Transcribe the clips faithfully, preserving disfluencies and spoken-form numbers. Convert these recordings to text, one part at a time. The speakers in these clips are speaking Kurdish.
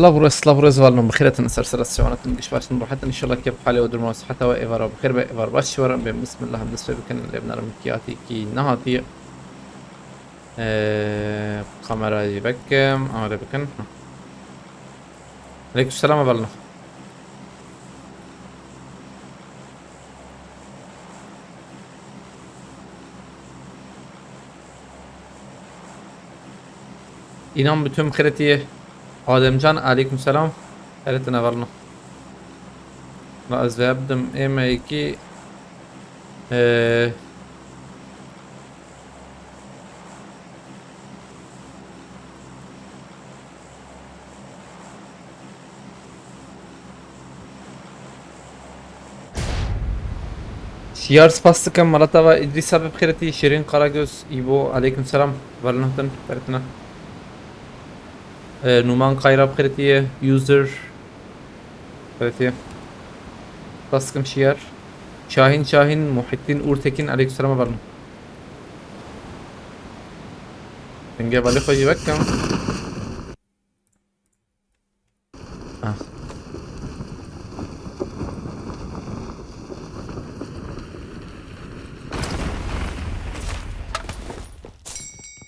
Slavures, slavures, valnum, bixêretin, ser sera sewanatın, giş başın rahatın, inşallah kep hale ve durma sıhhata ve evara bixêr ve evar baş şivaran, ben bismillah, em dest pê bikin, lê binarim kiyatî ki nehatiye. Ee, kamerayı vekim, amade bikin. Aleyküm selam, valnum. İnan bütün xiretiye. Ademcan, aleyküm selam. Xeretine valno. La ez vê bidim ême ki, e, Şiyar, spas dikim, mala te ve. Îdrîs abi bi xêretî, Şirin Karagöz, İbo, aleyküm selam. Velnehtin, xêretine. E, Numan Kayra bi xêretî, user. Xêretî. Spas dikim Şiyar. Şahin Şahin, Muhittin Urtekin, aleyküm selam, velneh. Denge balê xwe jî vekim. Ah.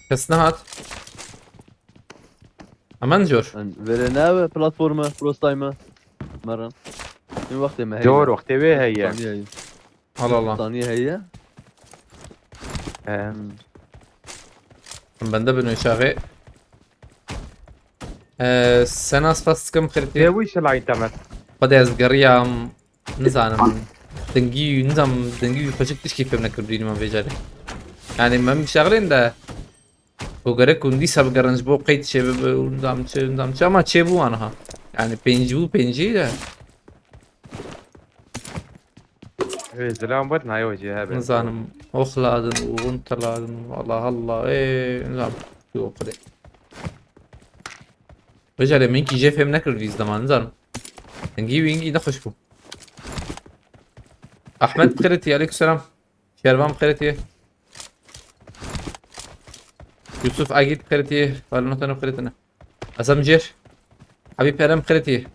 Kes nehat. Aman jor. Em verê ne platforma, prostay me. Merin. Hin wextê me heye. Jor, wextê wê heye. Saniye heye. Allah Allah. Saniye heye. He. Hmm. Bende bin uşağı. Ee, sen az fas sıkım xirtî. Ne bu işe la internet? Xwedê ez geriyam, nizanim. Dengî, nizanim, dengî xweşik tişkî fêm nekir dînim vê carê. Yani, em şexlên de, ku gerek hûn dîsa bigerin ji bo qeyd çêbibe û nizam çi, nizam çi, ama çêbû aniha. Yani, pêncî bû, pêncî de. Wê zilam bir nayo jê hebe. Nizanim, oxladin û hûn tiladin, Allah Allah, ê, nizanim, tu oxirê. Vêca lê min kî jê fêm nekir vî zilama, nizanim. Hingî wî hingî ne xweş bû. Ahmet bi xêretî, aleyküm selam. Şervan bi xêretî. Yusuf Agît bi xêretî. Valnotano bi xêretine. Esam Cêr. Habîb Erem bi xêretî.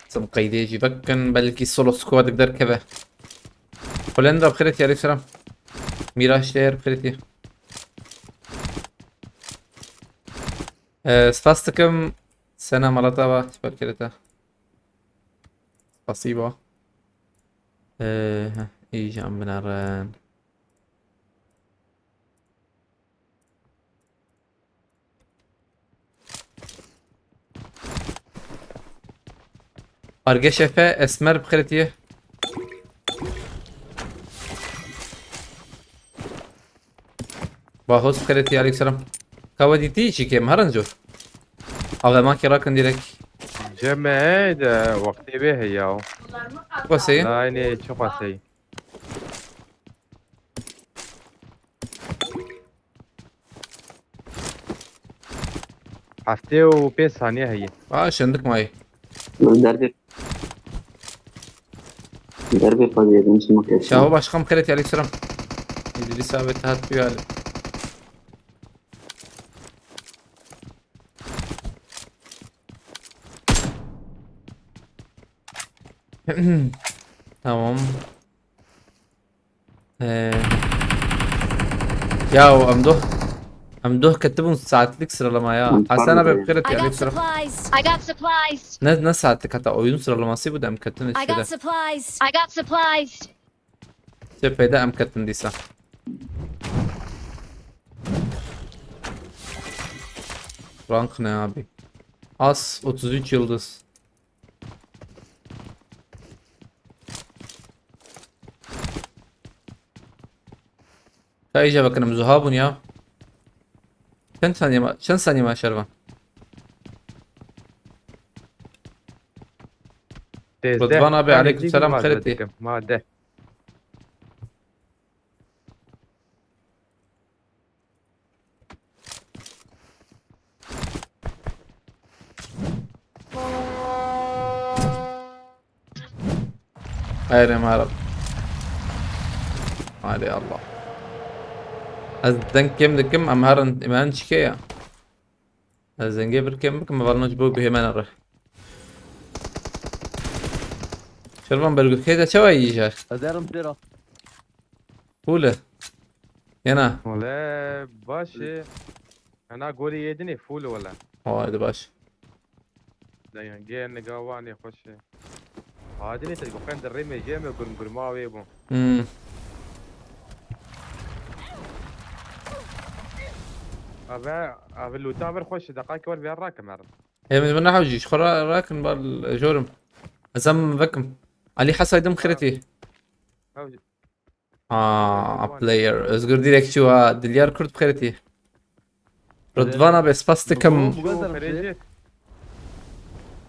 Sim qeydê jî vekin, belkî solo squad derkeve. Holenda bi xêretî, aleyküm selam. Mîraş Değer bi xêretî. Ee, spas dikim. Sena Malatava, süper kerete. Spasibo. Ee, heh, îjan binêrin. Arge Şefe, Esmer bi xêretî. Bahos bi xêretî, aleyküm selam. Kawa dîtî çi ke, em herin jor. Avema kê rakin direk. Ceme de wextê bê heya. Çi qaseyî? Nayê, çi qaseyî? Heftê û pênc saniye heye. Aa, şendik mayî. Derbê, derbê xwe diyê, ben çima kesin. Şaho Başkan bi xêretî, aleyküm selam. İdris abi, tahat bir hali. Tamam. Ee, ya em doh, em doh ketibûn saatlik sıralama ya. Hasan abi, bi xêretî, aleyküm selam. I got supplies. Ne, ne saatlik, hatta oyun sıralaması bu da em ketin işte. I got supplies. I got supplies. Cephede em ketin dîsa. Rank ne abi? As otuz üç yıldız. Ka îca vekinim, zuha bûn ya. Çend saniye ma, çend saniye ma şervan? Rıdvan abi, aleyküm selam, xêretî. Ma de. Hayır, em herin. Hadi Allah. Ez deng kêm dikim, em herin, em herin çike ya. Ez zengê bir kêm bikim, hevalno ji bo guhê me nere. Şervan, belgûkê de çawa yî jar? Ez herim têra. Cool e. Yena. Wele baş e. Hena gorî yê dinê full wele. Haydi baş. Dayın gel ne gawanê xweş e. Hadinê te gofen de rê me jê me gurm gurma wê bû. Hmm. Ave, ave lûta vir xweş e, deqakê wer vê rakim herim. Em min nehewcî, ji xwe ra-, rakin bar jorim. Ez em vekim. Ali Hesaydım xireti. Hewcî. Aa, a player. Özgür direkt çû ha. Dilyar Kurt xireti. Rıdvan abi, spas dikim. Bu, bu kadar bir şey. Xerêcê.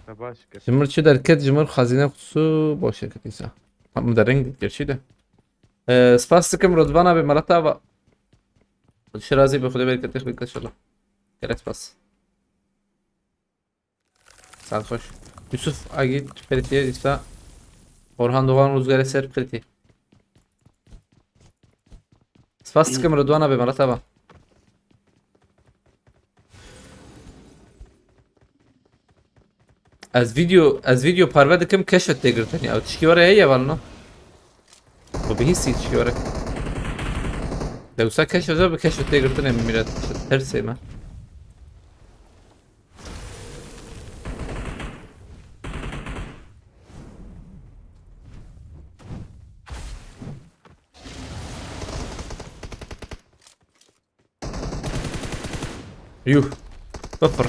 Ha, baş kir. Ji mir çi derket, ji mir xazîne kutusu boş ket îsa. Ha, min de reng gerçi de. Ee, spas dikim Rıdvan abi, Malat abi. Şirazi bi Xwedê bereket, bereket inşallah. Gelek spas. Saat xweş. Yusuf Agit xiretiye, îsa Orhan Doğan Rüzgar'e ser xiretiye. Spas dikim Rıdvan abi, Malat abi. Ez video, ez video parve dikim, keşfet tê girtin ya. Tişkî were heye valno. Bu bihîstî tişkî were. Dewsa keşf, ez bi keşfet tê girtinê min mîret. Tersê me. Yuh. Sıfır.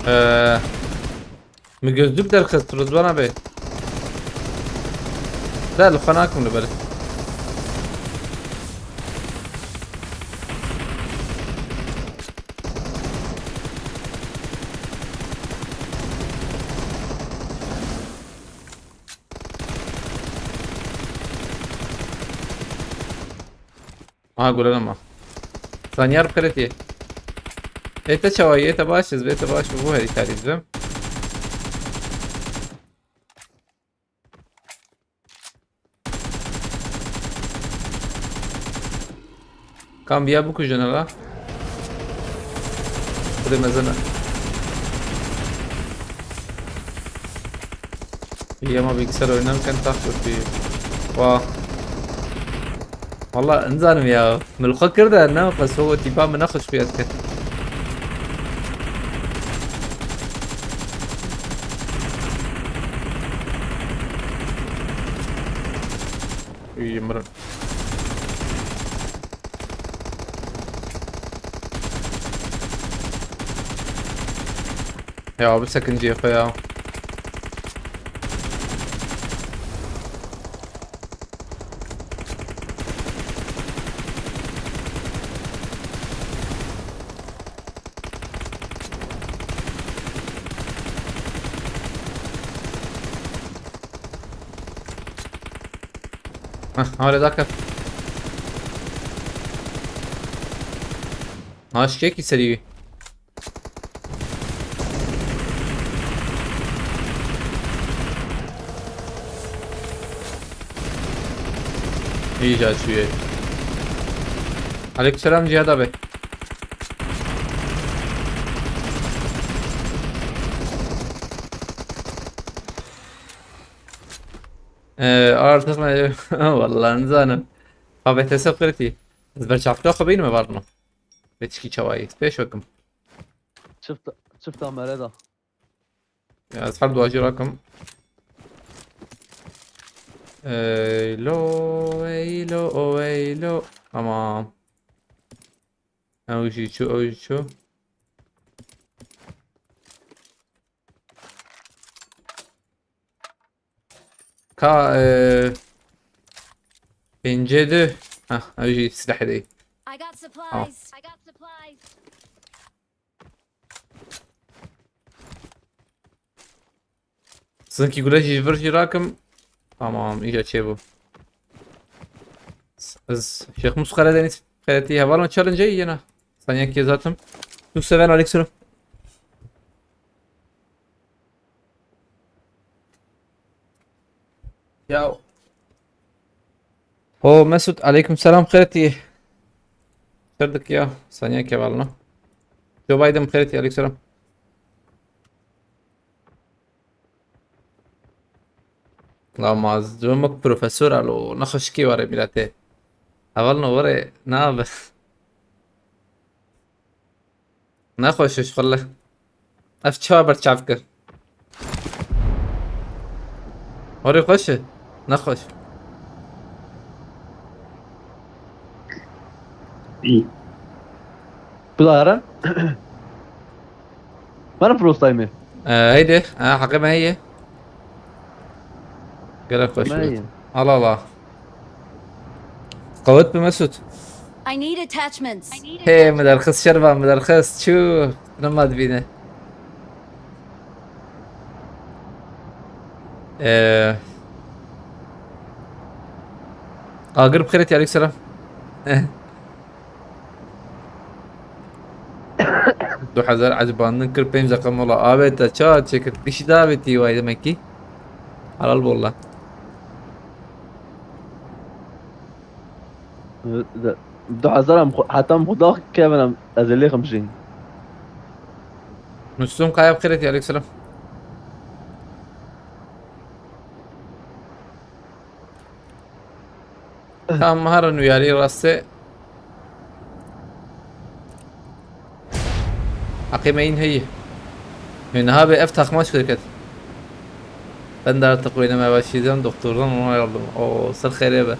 Ee, Min gözlük derxist, Rıdvan abi. Da, li xwe nakim li ber. Aha, gule nema. Zanyar bi xêretî. Ê te çawa yî? Ê te baş, ez bê te baş, bu herî tarî dibim. Kam biya bikujin hala. Xwedê mezin e. Yema bilgisayar oynarken tak kötü. Wa. Valla nizanim ya. Min li xwe kir de ne, bes o tîpa min ne xweş xuya dike. Û mirin. Ya bisekin cihê xwe ya. Heh, hala dakika. Naşkek serî. İyice açıyor. Aleykümselam Cihat abi. Ee, artık ne? Vallahi nizanim. K B T S xirtî. Ez berçavka xwe bînime varno. Ve çikî çawayî. Pêş wekim. Çift, çift amere da. Ya, ez her dua jî rakim. Eylo, eylo, o eylo. Tamam. Ew jî çû, ew jî çû. Ka, e, pêncê du. Heh, ew jî silahê de. I got supplies. I got supplies. Sizinkî gule jî ji vir jî rakim. Tamam, îca çêbû. Ez Şêx Mus Karadeniz, Xeretî, hevalno challenge yena. Saniye ki zaten. Tu seven aleyküm selam. Ya. O Mesut, aleyküm selam, Xeretî. Serdik ya, saniye ki hevalno. Joe Biden, Xeretî, aleyküm selam. La mazlûmik profesor alo, nexweşikê were mîletê. Hevalno were nabe. Nexweş e ji xwe le. Ev çawa berçav kir? Horê xweş e. Nexweş. Î. Bila here. Meriv prostayê me. Ee, heydi. Ha, heqê me heye. Gelek xweş Me bû. Heye. Ala ala. Qewet bi Mesut. I need attachments. Hey, miderxis şerva, miderxis. Çû. Nema dibîne. Ee, Agir bi xêrê tî, aleyküm selam. Du hezar ecibandin kir, pênc deqa mola. Avê te ça çêkir? Dişî de avê tî way demekî. Helal bolla. Du hezar em xwe, heta em xwe daxikevin em, ez ê lêxim jî. Müslüm Kaya bi xêrê tî, aleyküm selam. Tam herin wî yarî rastê. Heqê me yîn heye. Hê niha bê ev taxma çi diket? Ben de artık oynamaya başlayacağım. Doktordan onay aldım. O ser xêrê be.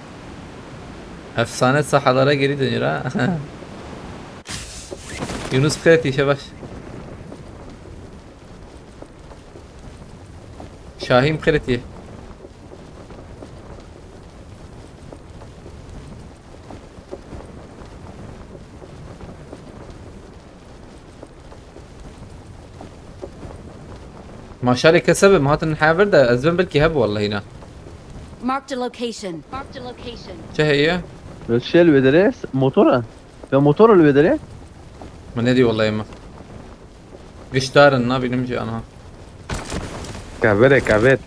Efsane sahalara geri dönüyor ha. Yunus Kret işe baş. Şahin Kret ye. Maşalê kese be, mi hatin heya vir de, ez bin belkî hebû wallahî na. Marked a location. Marked a location. Çi heye? Şel wê derê, motor e. Ya motor li wê derê? Min nedî wallahî min. Gişdar in, nabînim jî anha. Kevir e, kevir.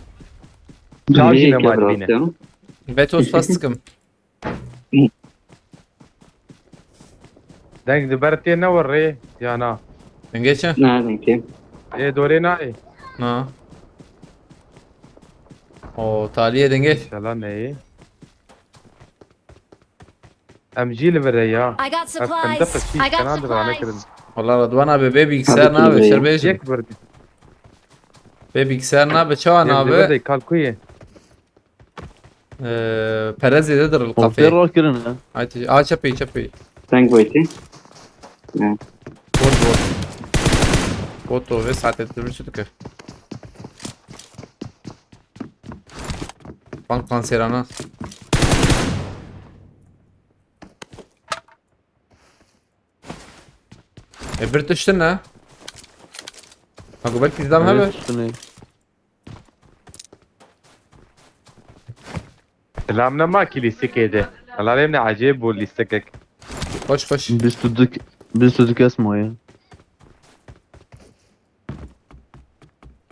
Çav jî Lê nema kevir dibîne. Asya. Beto spas dikim. Deng di ber tê ne wir rê ya na? Dengê çi? Ne dengê. Ê dorê nayê. Na. O taliyê dengê. İnşallah neyê. Em jî li vir e ya. I got Ev xendeq supplies. Çî I got kena di rane kirin. Supplies. Wala Radwan abi bê bilgisayar nabe, şer bêjim. Yek bir. Bê bilgisayar nabe, çawa nabe? Yek bir de kalkuye. Ee, pere zêdedir li kafeyê. Konser rol kirin ha. Ay, te-, a, çepê, çepê. Deng weytî. Ya. Bot, bot. Bot o ve saate bir çocuk. Bank kanserana. E, bir tiştin ne? Ha, bu belki zam Evet, hebe. Üstüne. Selam nema ki lîstikê de. Helalê min ecêb bû lîstikek. Xweş, xweş. Bîst û du, bîst û du kes maye.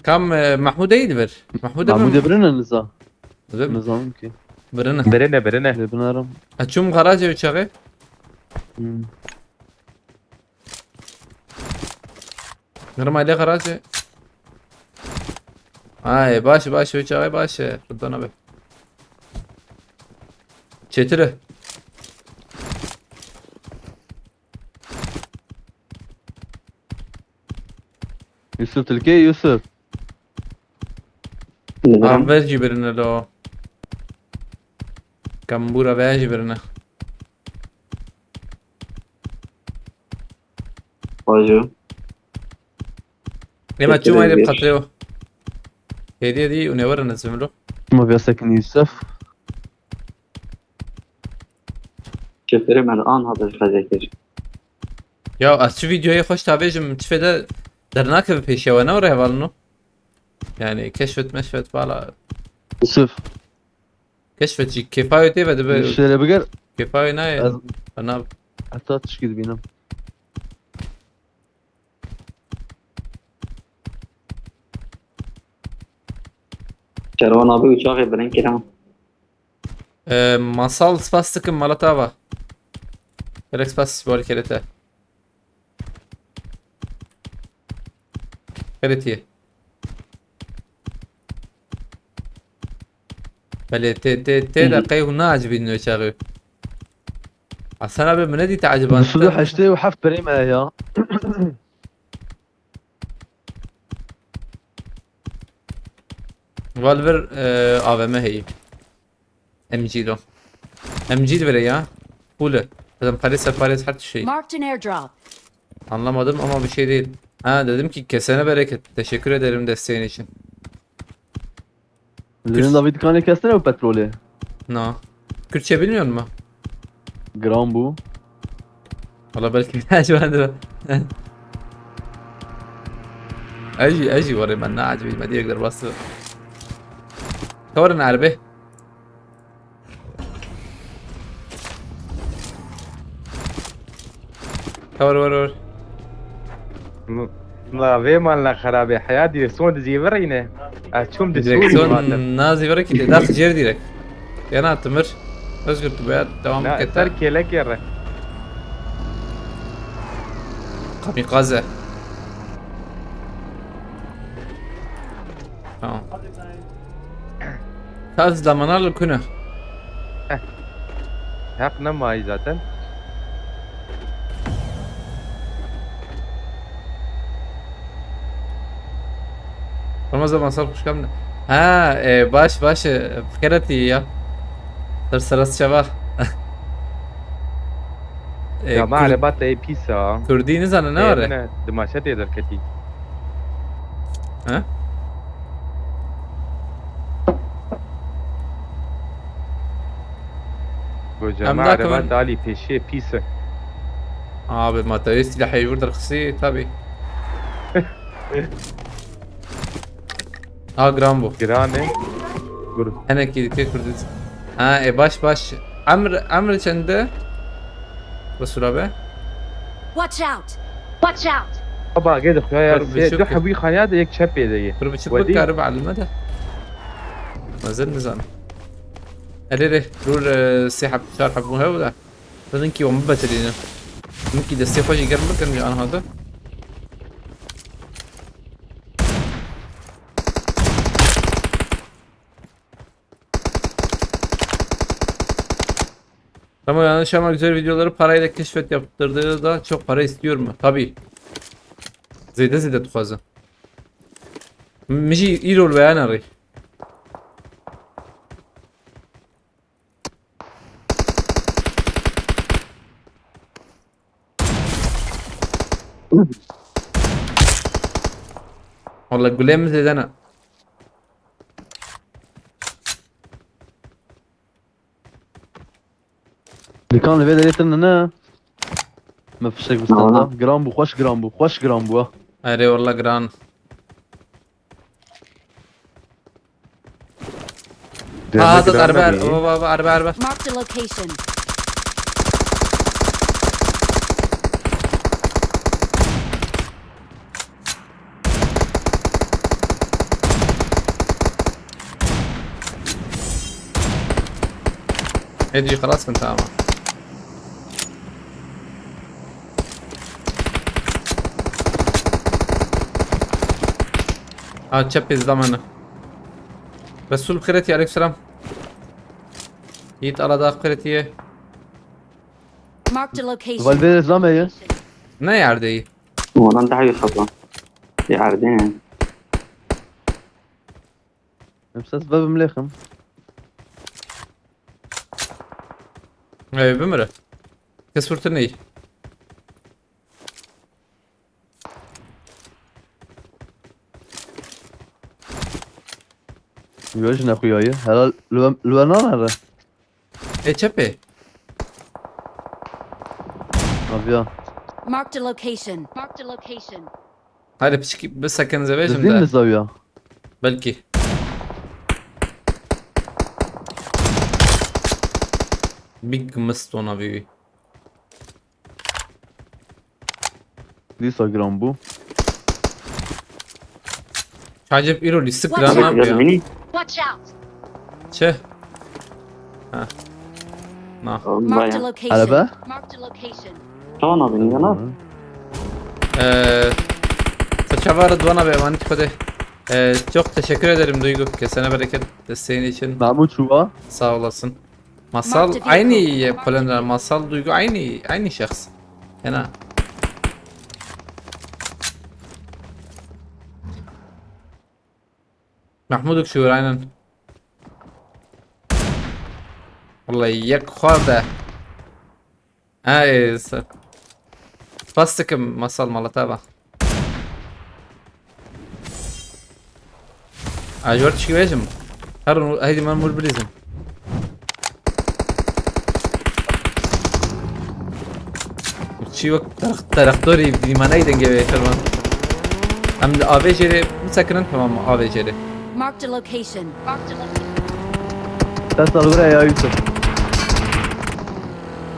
Kam, e, Mahmûdê yî divir? Mahmûdê Mahmûdê birine niza. Divir. Nizanim ki. Birine. Birine, birine. Lê binarim. Açum garajê uçağı. Hmm. Nirma ile garajê. Ay, baş, baş, uçağı baş. Fırtına be. Çetire. Yusuf Tilkê, Yusuf. Dibirim. Ver jî birine lo. Kambura ver jî birine. Xwajo. Ema çû mayê qatrê o. Hêdî hêdî û nêwerin ez bimro. Ma vê sekin Yusuf. Çeperê me li an hate ji xezekir. Ya ez çi vîdeoyê xweş tavêjim, çi fêde dernakeve pêşiya we ne were hevalino. Yani keşfet meşfet vala. Yusuf. Keşfet jî kêfa wê tê ve dibe. Şêre biger. Kêfa wê nayê. Ez- Ana Heta tişkî dibînim. Kervan abi uçağı beren kiram. e, masal spas dikim mala te ava. Gelek spas ji bo alîkariya te. Xêrê tê ye. Belê tê tê tê de qey hûn naecibînin wê çaxê. Hasan abi min nedî te eciban. Bi sed û heştê û heft birê me ya. Valver e, A V M heyî. M G lo. M G li vere ya. Full. Zaten parêz ser parêz her şey. Marked an airdrop. Anlamadım ama bir şey değil. Ha dedim ki kesene bereket. Teşekkür ederim desteğin için. Lênin David kanê kesine û petrolê. No. Kürtçe bilmiyor mu? Gram bû. Valla belki ben şu anda. Eji, eji var ya ben ne acı bilmedi yekler bastı. Kavarın harbi. Kawar var var. La vê mal ne xerabê heya direksiyon dizîvirîne. Ez çûm di Sûrî Direksiyon hatim. Nazi var ki de dak cer direkt. Yana atımır. Özgür tu baya devam Na et. ser kêlekê re. Kamikaze. Tamam. Taz damana lukuna. Heq nemayî zaten. Ramazan masal xuşkam ne? Ha, e, baş baş e, xeretî ya. Sır sırası çava. E, Ya me Kurd- ereba te yê pîs a. Kurdî nizane ne Ê, ware? Ne, dimaşe tê derketî. Ha? Goca Em me dakika ereba ben- te alî pêşiyê pîs e. Abi materyal silahı vur derxisi tabi. Ha gram bu. Giran e. Gur. Henekî dike Kurdiz. Ha e baş baş. Emr emr çende? Resul abi. Watch out! Watch out! Baba gel de xuya ya Dur, se bir du şey- hebî xaya de yek çepê de ye. Bir buçuk Wedi. Bak karı alime de. Mezil nizam. Erê rê. Rûr e, sê heb çar heb muhev da. Dedin ki onu betelini. Min ki destê xwe jî germ bikin ji anha de. Ama yanlış ama güzel videoları parayla keşfet yaptırdığı da çok para istiyor mu? Tabii. Zêde zêde dixwazim. Min jî îro li weyana rê. Walla gulê min zêde ne. Dikan li vê derê tune ne? Me fişek bi Wala. stenda. Giran bû, xweş giran bû, xweş giran bû ha. Erê walla giran. Ha ha Demek tat giran araba ne araba bî? araba araba araba. Marked a location. Hadi خلاص من tamam. Ha çep izlemeni. Resul xireti aleyküm selam. Yiğit alada xiretiye. Marked a location. Valverde zame ye. Ne yerdeyi? Olan daha iyi sabah. Bir erdin. Em ses ve bimlêxim. Ee, bimire. Kes fırtınayı. Yo ji nexuyayi. Helal lüve nane re. E çepê. Aviya. Marked a location. Marked a location. Hadi piçik bir sakın zevecim Dizin mi de. zaviya? Belki. Big mistona vî wî. Dîsa giran bû. Çacib îro lîstik giran nabiya. Çi? Ha. Na. Marked a location. Araba? Marked a location. Tamam abi, ne lan? Ee, Saçava Rıdvan'a ve emanet Xwedê. Ee, çok teşekkür ederim Duygu. Kesene bereket desteğin için. Mahmut çuva. Sağ olasın. Masal Marked a vehicle. aynı Marked a Polenda. Masal Duygu aynı aynı şahs. Fena. Mahmud Ukşuğur aynen. Vallahi yek xwarde. Ay, s- Spas dikim Masal malata bak. Ajor çi vejim. Her haydi ben mur bilizim. Çi yok taraq taraqdori bir manayı denge ve tamam. Em de A V C'de bu sakının tamam mı A V C'de. Marked a location. Marked a location. Sen salgıra ya Yusuf.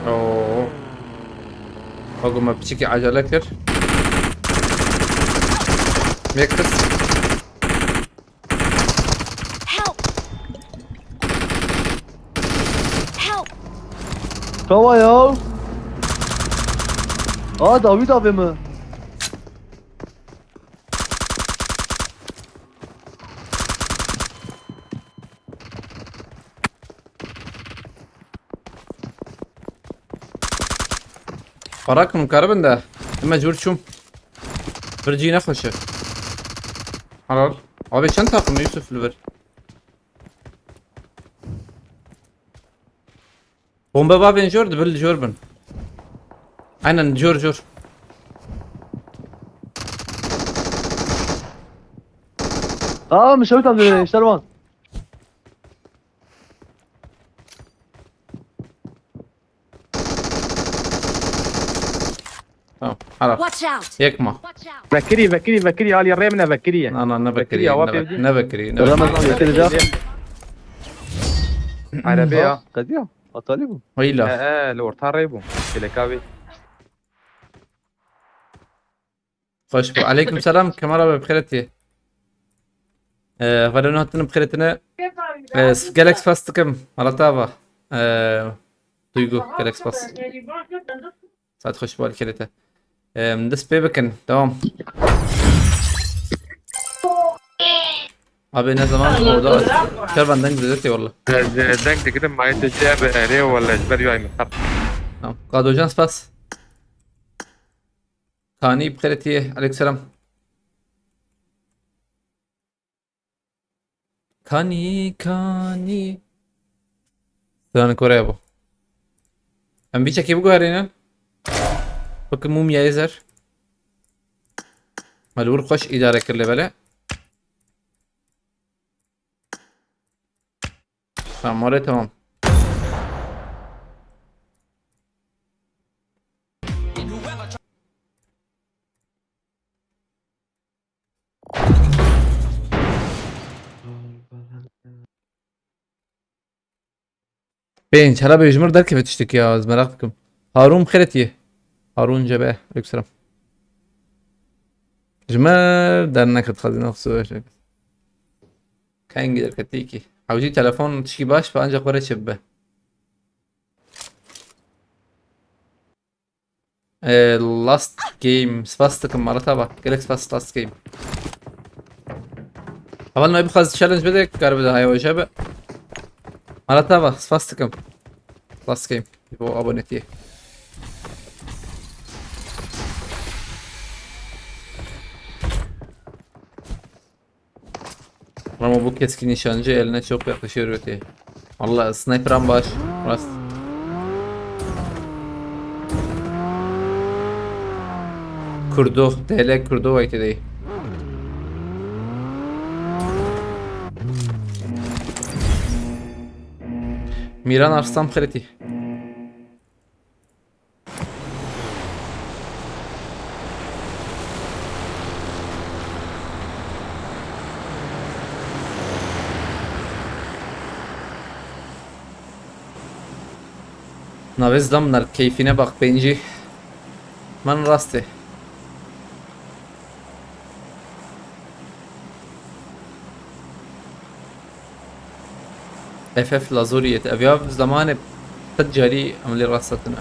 Oo. Oğlum piçiki acele kir. Mekris. Help! Help! Çava ya. Aa David abi mi? Para kim karibin de. Mecbur çum. Bir cî nexweşe. Halal. Abi çend takım Yusuf li vir? Bombe bavên jor dibir li jor bin. Aynen jor jor. Aa mişewtan dönüyor işler var. Tamam. Hala. Watch out! Yekma. Watch out! Vekirî, vekirî, vekirî, alî rê min e, vekirî ye. Na na ne Vekirî bekirî. awa Ne pevdî. bek- ne bekirî. Ne Ramazan bekirî. Vekirî de. Erebê ya. Kadiya. Atali bu. He, Weyla. he, li orta rê bû. Kêleka wê. Xoş bû. Aleyküm selam. Kemal abi bi xêretî. Ee, Valeno hatine bi xêretine. Ee, gelek spas dikim. Malata va. Ee, Duygu. Gelek spas. Saet xweş bû alî xêrê te. Em, dest pê bikin. Devam. Abi ne zaman oda aç? Kervan deng zêde tê walla. Deng digirim mayê te cê bi erê wala ji ber yoy min xat. Tamam. Kadocan spas. Kani bi xêrê tê. Aleyküm selam. Kanî, kanî. Stranê Koreya bû. Em vî çekê biguherînin. Weke mûmyayê zer. Me li wir xweş îdare kir lê belê. Tamam, orê tamam. Pênc. Hela bê ji mir derkeve tiştek ya, ez meraq dikim. Harun bi xêretî. Harun Cebe. Aleykümselam. Ji me derneket xezîna xusû. Kengî derketî kî. Hewcî telefon tişkî baş be ancak were çi bibe. Ee, last game. Spas dikim Marat abi. Gelek spas last game. Heval me bixwaz challenge bide, kar bide haya weje be. Marat abi, spas dikim. Last game. Bu abonetiye. Ama bu keskin nişancı eline çok yakışıyor öte. Valla sniper'an baş. Rast. Kurdo, D L Kurdo aytedeyim. Miran Arslan Xereti. Navê zilam nar keyfine bak pêncî. Man rastê. F F la zoriyet. Ev ya zamanê pet carî em lê rasthatine.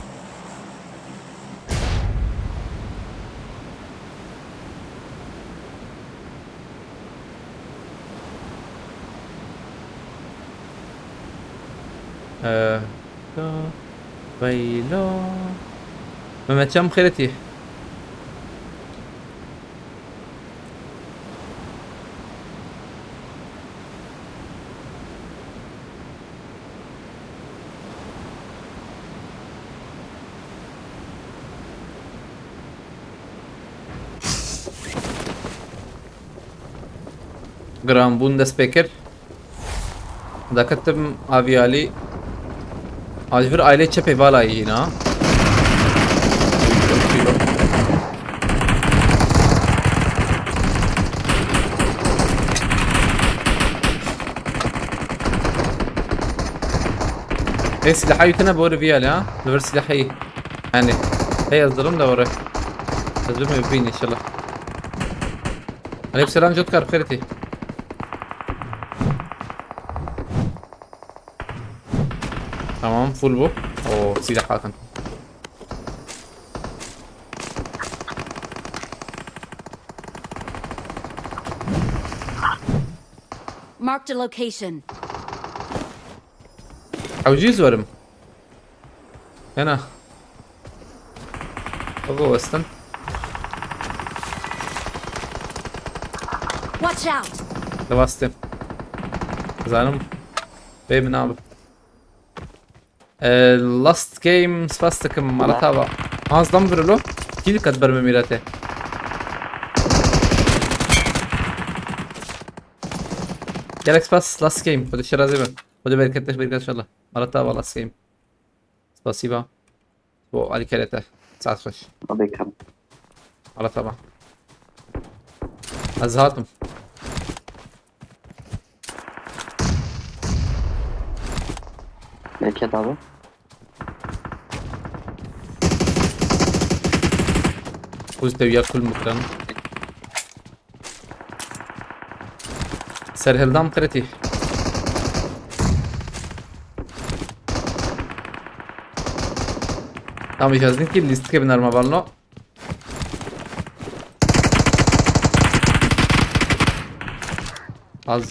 Ee, Veylo. Mehmetcan xêretî. Giranbûn dest pê kir. Daketim aviyalî. Ji vir ailê çepê vala yî na. Ê, silaha yutine bori viyalî ha. Li vir silahê yî. Yani. Hey, ez dirim de were. Ez bim bibîn inşallah. Aleyküm selam, Jotkar, xêretî. Tamam, full bu. Oo, silah hatin. Marked a location. Hewcî zorim. Hena. Baba westin. Watch out! Diwestim. Zanim. Bê min abi. Ee, last game spas takım, Maratava. Azdan vurulu. Kill kat berme mirate. Galax Pass, last game. Xwedê şirazê be. Xwedê bereket, bereket inşallah. Maratava, last game. Spasiba. Bo alî kerete. Saet xweş. Xwedê kem. Ala tamam. Ez hatim. Bereket abi. Xwîz te ya kul mikirin. Serhildam xirêtî. Tamam, îcazî ki lîstikê binerme balno. Az.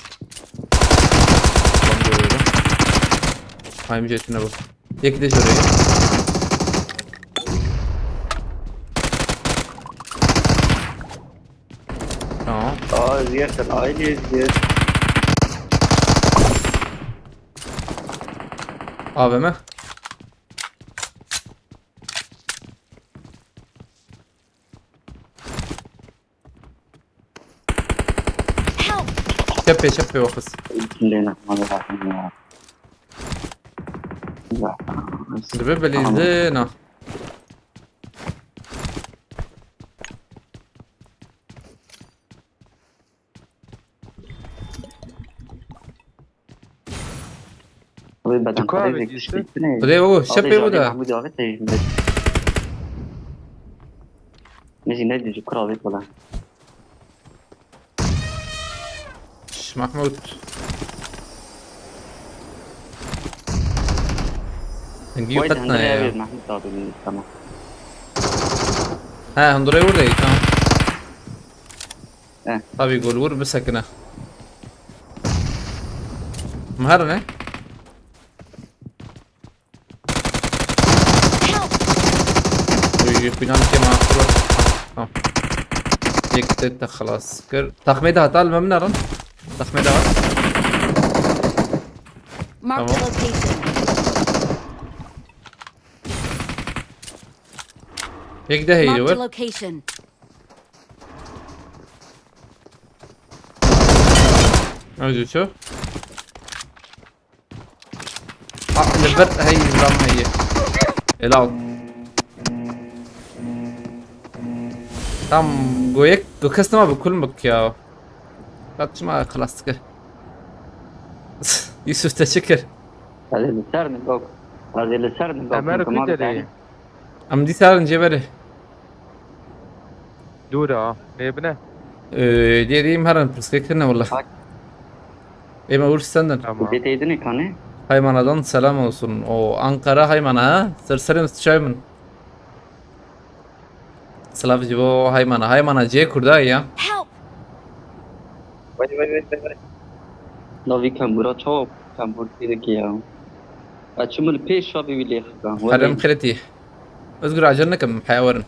Tamam, görüyorum. Haymi jetine bu. Yek de şurayı. Tamam. Aa, Ezgiyer sen aynı Ezgiyer. A V M. Help! Çepê, çepê o kız. Bismillahirrahmanirrahim ya. Ya. Dibe belîzê na. Abi beden Dikkat abi, kare ve işte. Kişi ne? Bre o, şepê bu da. Mahmut abi teyzinde. Neyse, ne diyecek, kral bir falan. Şş, Mahmut. Dengî qet neye ya? Mahmut abi, tamam. He, hundirê wir de, tamam. He. Abi gol vur, bisekine. Meher ne? Uy, filan ke mahsur. Tamam. Yek de te xelas kir. Taxmê de hata li me min erin. Taxmê de hat. Marked a location. Yek de heyri var. Marked a location. Öldü ço. Ha, li vir hey, ram heye. Helal. Tam goyek, go kestim abi, kul mik ya. Kaçma klasik. Yusuf, teşekkür. Hadi biter mi? Yok. Ez ê li ser dim Emer bakım, tamam, Kuteli. Yani. Em dîsa herin cê berê. Dûr a. Lê bine. Ee, Diyê diyê em herin, pirskek kirine wala. Bak. Ê me wir sendin. Tamam. Bê têdinê kanê. Haymanadan selam olsun. O Ankara Haymana ha? Ser serê min, çay min. Silav ji bo Haymana. Haymana cê Kurda ya. Help! Vay vay vay vay vay. La vî kembûra çawa kembûr têdikê ya. Ez çi min pê şavî wî lê xistan. Herem xirêtî. Özgür acil nekim, heya werin.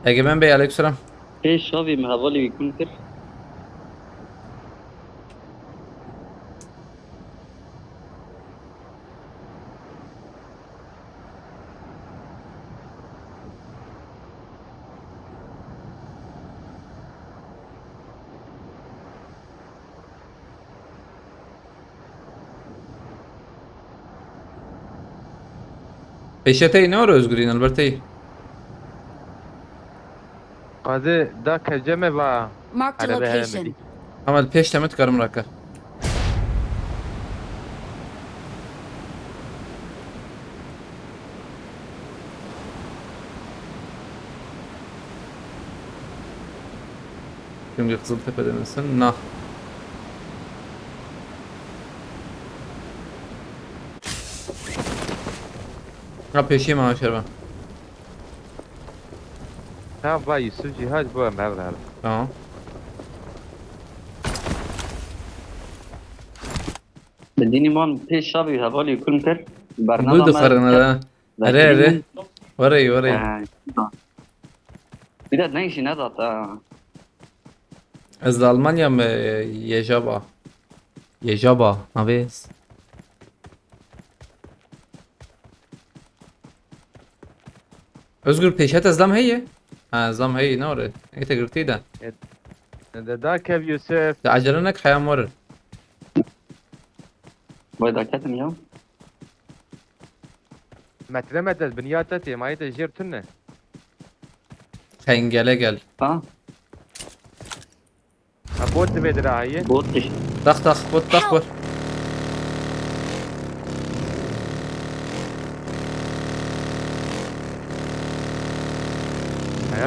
Egemen Bey, aleykümselam. Pê şavî min hevalê wî kun kir. Pêşeteyî ne were Özgürîn, elbeteyî. Qazê da kevce me va. Marked a Araba heye location. mi? Ama pêş te me dikarim rake. Şimdi Kızıltepe'de misin? Nah. Ha, peşeyim ama şerba. Ha va Yusuf Cihaz bu em hev hev. Tamam. Bi dînî man pê şavî hevalê kun kir. Bu Bernama da karına da. Ere ere. Vere vere. Bir de ne işi ne zat ha. Ez li Almanya me yejaba. Yejaba. Navê. Özgür, pêşet ez dam heye? Ha, ez dam heye, ne ore? Ê te girtî de. De da kev Yusuf. De acele nek, heya morir. Vay da ketim ya. Metre metre bin ya te tê, mayê te jêr tune. Hengele gel. Ha? Ha bot divê dira hayê. Bot işte. Tak tak, bot tak bot.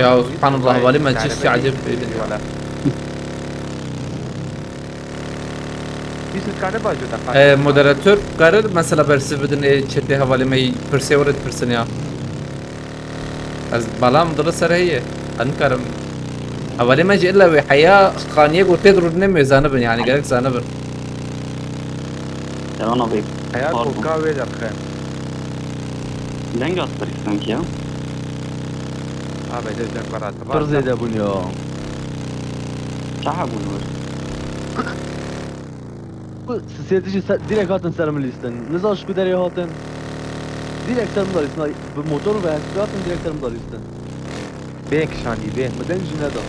Ya subhanallah, valî me çi şey acayip. Valla. Yusuf kanı bacı da. E, moderatör karir mesela bersiv bidin, e, çetê hevalê me pirsê were dipirsin ya. Ez balam dili ser heye. Ez nikarim. Hevalê me jî illa wê heya xaniyê ku tê dirûdine me zanibin yani, gerek zanibin. Yalan abi. Hayat Pardon. Koka ve de xe. Deng at sanki ya. Abi de de barat. Pir zêde bûn ya. Saha bunu var. Bu sisêtişî se- direkt hatin ser min lîstin. Nizan ji ku derê hatin. Direkt ser min da lîstin. Bi motor û bi hespî hatin direkt ser min da lîstin. Bê kişanî bê. Min deng jî neda.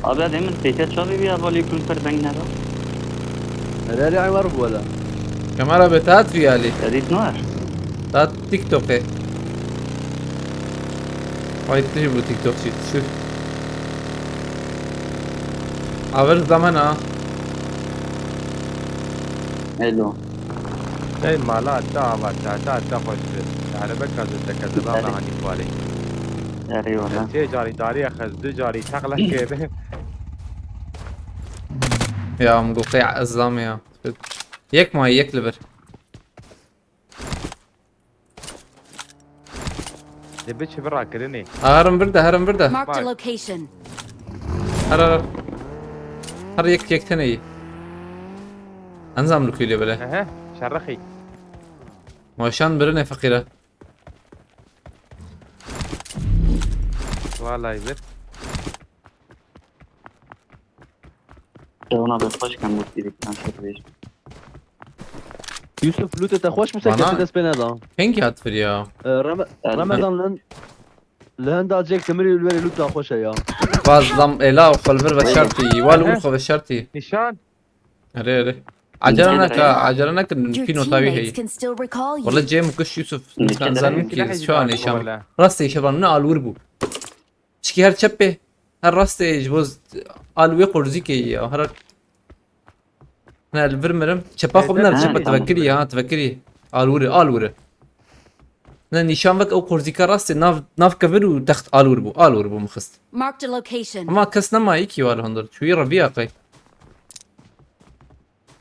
Abi, ez ê min pêke çavê wî hevalê kun kir deng neda. Erê erê ewer bû wele. Kamera be tat viyali. Edît nwer. Tat TikTok'e. Vay tij bu TikTokçi. Şu. Aver zaman ha. Hello. Ey mala ta ava ta ta ta xweş bi. Arebe kazı te kazı ba Erê. Hani kuali. Erê wala. Sê carî darî xez du carî teqla kedi. Ya, em goxê ezlam ya. Yek ma yek li vir. Dê biçi bi rakirinê. Herin vir de, herin vir de. Marked a Bak. Location. Her her. Her yek yek teneyî. Enzam li kulê bile. Ehe, şerixî. Maşan birine feqîre. Vallahi bir. Ona bir hoş geldin bu dedik. Ben şöyle bir Yusuf, lûtê te xweş bû se Bana- kesî dest pê neda. Hengî hat vir ya? Ee, Rame- Yani- Ramedan li hin- li hinda cek timirî û li werê lût da xweş e ya. Vaz zam ela xwe li vir veşartî. Wal û xwe veşartî. Nişan. Erê erê. Acele neke, acele neke, Your pînota wî teammates heye. Can still recall you. Wala cê min kuş Yusuf. Nişan Zanim derken ki şu an nişan. Wala. Rastê şevan ne alwir bû. Çiki her çepê, her rastê ji bo z- alwê qorzîkê ya. Her Ne, li vir mirim. Çepa xwe biner, çepa tevekirî ha, tevekirî. Al wiri, al wiri. Ne, nîşan vek ew qorzîka rastê nav, nav kevir û text al wir bû, al wir bû min xist. Marked a location. Ama kes nema, yekî wa li hundir. Çûyî reviya qey.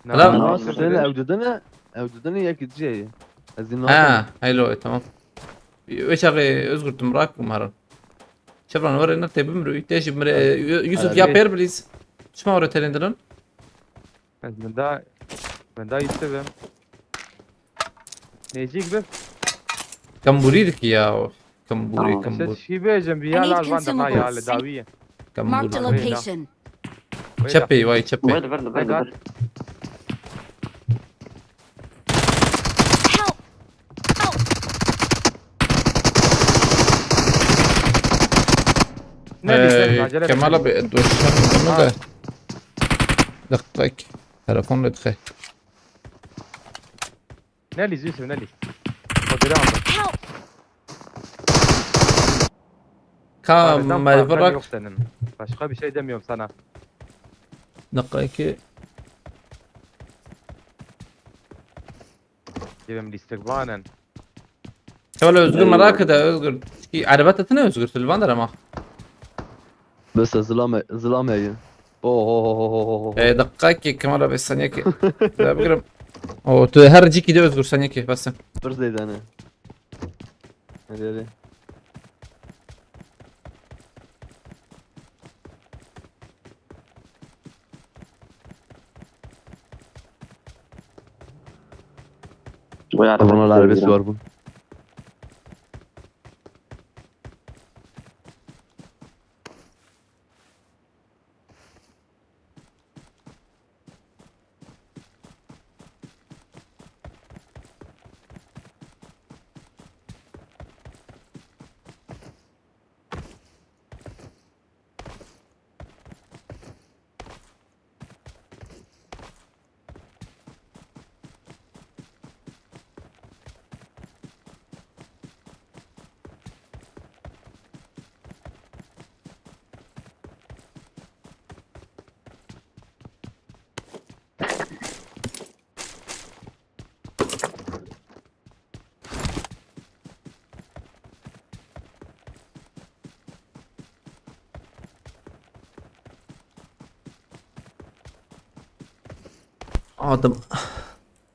Na, Helal. na, Nasıl? Seni evdidene, evdidene yek diyeceği. Ez Ha, heylo, e, tamam. Wê çaxê Özgür tu mirak û maran. Çevran were ne tê bimrû, tê jî bimre, Yusuf ya pêr bilîz. Çima were terên dirin? Ez min da, min da Yusuf im. Nêzîk bi. Kambûrî dikî ya. Kambûrî, Tamam. Kambûr. Şî bêjim, bi ya lal van de na ya li dawî ye. Kambûr. Marked a location. Çepê, vay çepê. Ver, ver, ver, ver. Help! Help! Ne Ee, diyeceğim, acele Kemal etmeyin. Abi, dur, sen bunu Ha. da. Dakika, telefon da tıkay. Nelî Yusuf, nelî. Haberi aldım. Help! Ka Abi, tam mecbur parfüm bırak. Yok senin. Başka bir şey demiyorum sana. Dakika iki. Cebim listikbanen. Şöyle Özgür Eyvallah. Merak ede Özgür. Ki araba tetine Özgür Silvan der ama. Bes zilame, zilame ye. Oho. E, dakika ki kamera beş saniye ki. Ya bakırım. O tu her ciki de Özgür saniye ki basın. Bir zeydane. Hadi hadi. Vay Bana arkadaş, la arabesi ya. Var bu. Adım.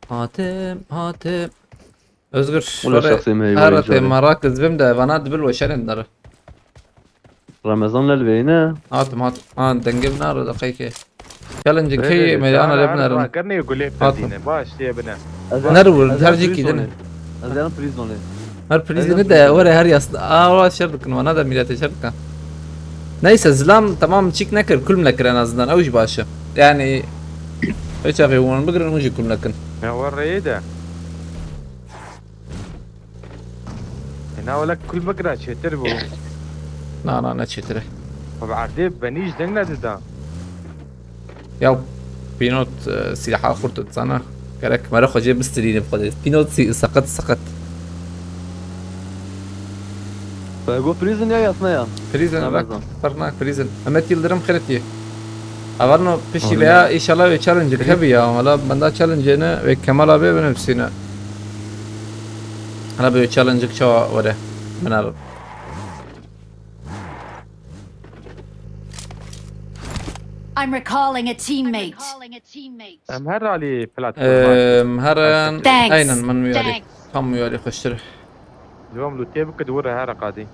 Hatim, Hatim. Özgür, Ula şöyle şahsê me her yê te wayî merak ez bim de vana dibil weşerin dere. Ramazan lel veyne. Hatim, hat. Ha, dengim naro da kayke. Challenge Re, key re, re, meydana re, re, lebnerin. Re, re, re, gulê Hatim. Perdine, baş diye bine. Ner vur, her ciki dene. Ez yarim prizonê. Her prizonê de, were her yasın. Aa, wa şer dikin, vana da millete şer dikin. Neyse, zilam tamam çik nekir, kulm nekir en azından, ew jî baş e. Yani, hiç abi, wan bigirin, hûn jî kulm nekin. Ya, were de. E, na wele kul bikira çêtir bû. Na, na, ne çêtir e. Xwe bi erdê benî ji deng nedida. Ya, pînot, e, sîlaha xurt dizana. Gerek mere xwe jê bistirînim xwedê. Pînot sî-, seqet, seqet. Be, go prison ya yasna ya? Prison, Ramazan. Bak, fernak prison. Mehmet Yıldırım xêretiye. Avarno pişî veya inşallah wê challenge hebi ya. Hala benda challenge ne ve Kemal abi bine bisîne. Hala bir challenge çawa were. Biner. I'm recalling a teammate. Em her alî platforma. Em, her an, Thanks. Aynen, min wî alî. Thanks. Tam wî alî xweştir. Ciwan lûtê bike di wir re here qadî.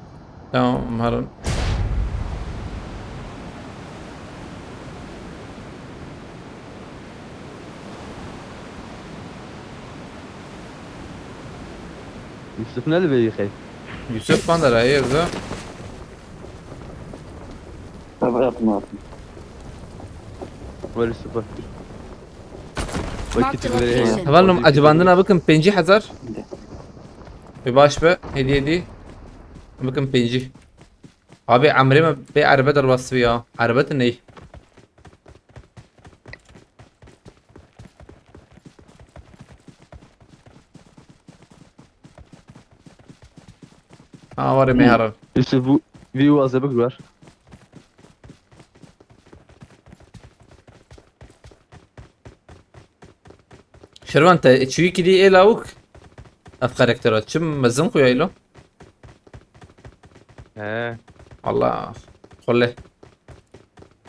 Tamam, herin. Yusuf ne li vê yixê? Yusuf van der ayê, Erzo. Tabii, yapma, yapma. Weri super. Marked a location. Heval nom, ecibandina bikin pêncî hezar. Ê baş be, hediye dî. Bikin pêncî. Abi, emrê me bê erbe derbas bi ya. Erbe tu ney. Ha, warê me herin. Yusuf, bu, vî wazê bik ver. Şervan te çûyî kidî ê lawik. Ev karaktera çi mezin xuya îlo? He. Allah. Xole.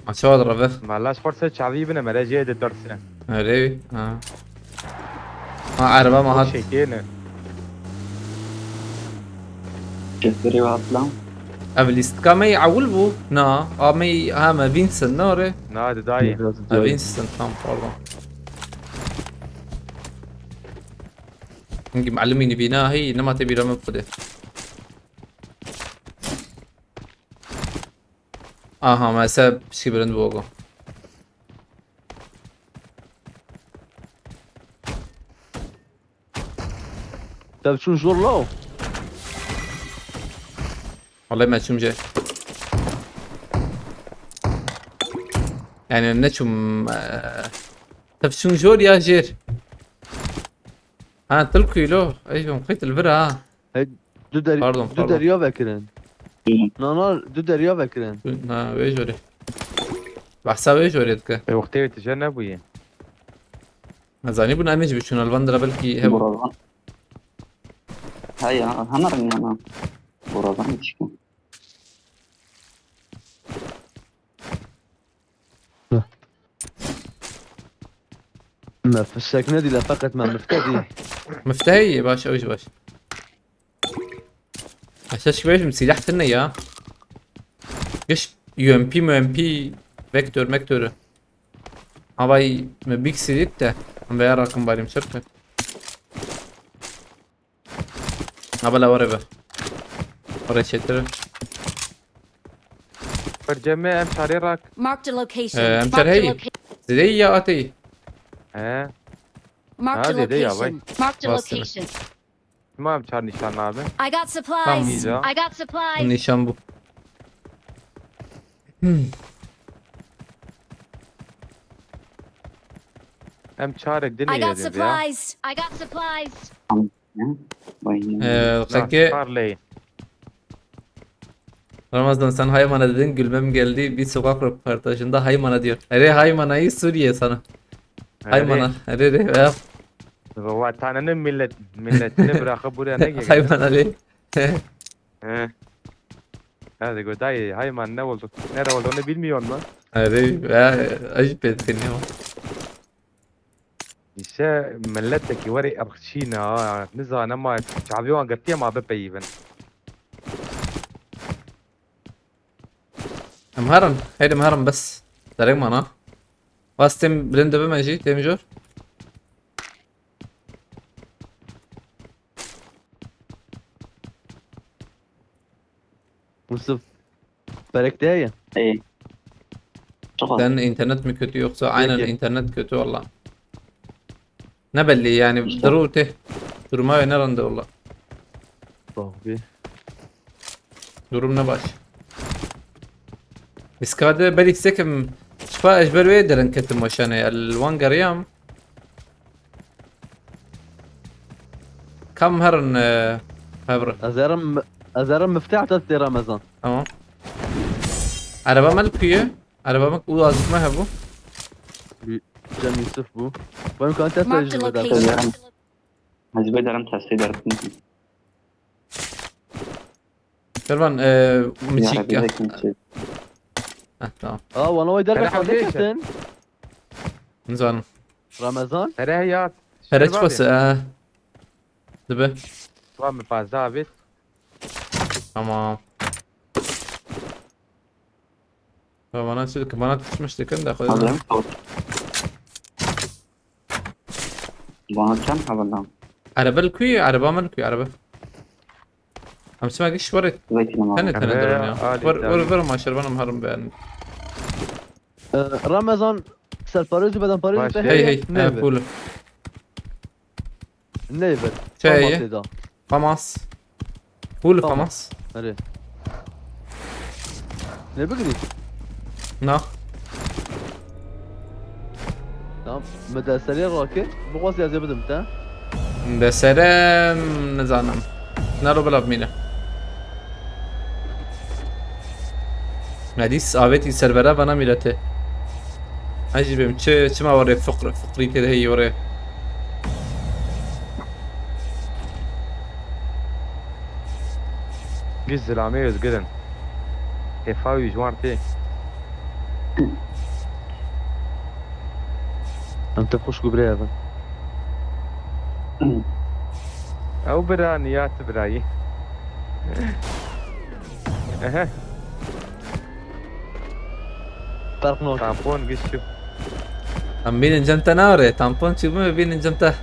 Ma çawa direve? Valla ji xwe ser çavî bine mere jê de derse. Erê wî. Ha. Ha, erba ma hat. Şekê ne. Çeferê we hatla. Ev lîstka me yî ewil bû? Na. A me yî, ha, me Vincent ne ore? Na, di dayê. Ha, Vincent, tam, pardon. Hingî melimî nivîna heyî, nema tê bîra me bixwedê. Aha, me se pişkî bilind bû go. Te çûn jor law. Wallahî me çûm jê. Yani ne çûm, eee, te çûn jor ya jêr. Ha, til ku îlo. Ey, em xwît li vir ha. Hey, du der-, Pardon, du pardon. Derya vekirin. Hı. Na, na, du derya vekirin. Ha, wê jorê. Behsa wê jorê dike. E, wextê wê tije nebûye. Nezanî bûn em ê jî biçûn, li van dira belkî hebû. Borazan. Heya, heme rengî hene. Borazan çikin. Me fişek nedî le, feqet me mifte dî. Mifte heye, baş, ew jî baş. Aşağı çıkıp şimdi silah tırnı ya. Geç U M P, M U M P, vektör, vektörü. Havayı mı big silit de. Veya rakım barim çöpü. Abala were be. Were çêtir. Bercemê em çarê rak. Marked a location. Ee, em Marked a çarê heyî. Loca- Zideyî ya ateyî. He. Marked a Ha, zêde ya, vay. Location. Marked a Bastım. Location. Tamam, çar nişan abi. I got supplies. Tamam. Güzel. I got supplies. Nişan bu. Hmm. Em çarek din I got yedi ya. Supplies. I got supplies. Ee, Lan, kake Harley. Ramazan, sen Haymana dedin, gülmem geldi. Bir sokak röportajında Haymana diyor. Ere Haymana'yı Suriye sana. Ere. Haymana. Ere, ere, ya. Vatanını millet, milletini bırakıp buraya ne gerek? Haymana le. He. Hadi go dayı, Hayman ne olduk? Nere olduğunu bilmiyor mu? Ere, ya, ayıp ettin ya. Îşte milletekî werê ırkçî ne ha. Nizane ma çavê wan girtiye ma bipeyivin. Em herin. Heydi em herin bes. Derek mana. Was têm bilind bime jî, têm jor. Yusuf, perek te heye? Ey. Çok az. Sen internet mi kötü yoksa? Aynen, peki. İnternet kötü valla. Ne belli yani, işte. Durum te. Duruma ve ne randı valla. Bak bir. Durum ne baş? Miskade belki sekim. Şifa ejber ve deren ketim başane. El wan gariyam. Kam herin, e, hev re? Ez herim, ez herim miftah te tê Ramazan. Tamam. Araba me li ku ye? Araba me û azîk me hebû. Cem Yusuf bû. Ben kan test Marked a location. Ez herim. Ez bê derim testê derdim. Şervan, e, miçîk ya. Heh, tamam. Aa, wana way derbe Hele kardeş hafif sen. Nizanim. Ramazan. Hele ya. Hele Şerif abi. Çıkması, e. Dibe. Var mı fazla abi? Tamam. Ya bana çocuk, bana düşmüş dekin de. Hazırım. Bana çem haberden. Araba li ku ye? Araba me li ku ye? Araba. Em sima giş were. Zeytin ama. Tene tene Emre, derin ya. Ali, Ver, ver, Dawid. Ver maşer bana maharım beğendim. Ee, Ramazan, ser parêzî bedan parêzî Baş. Te Hey, heye? Hey, Ne he, be? Full. Ne be? Şey Tamam ye. Tê da. Famas. Full Tamam. Famas. Hadi. Ne bigirî? Na. Tamam. Me deserê rakê. Bixwaz yazê bidim te. Deserê nizanim. Nero bila bimîne. Medîs avêtî servera vana mîlete. Ez jî bêm çi, çima were fiqr, fiqrî tê de heyî were. Ji zilamê Ozgur in. Hêfa wî ji wan tê. Em te xweş ku biraya bin. Ew bira niya tu birayî. Ehe. Ferq nake. Tampon giş çû. Em bînin cem te nare. Tampon çû bime bînin cem te.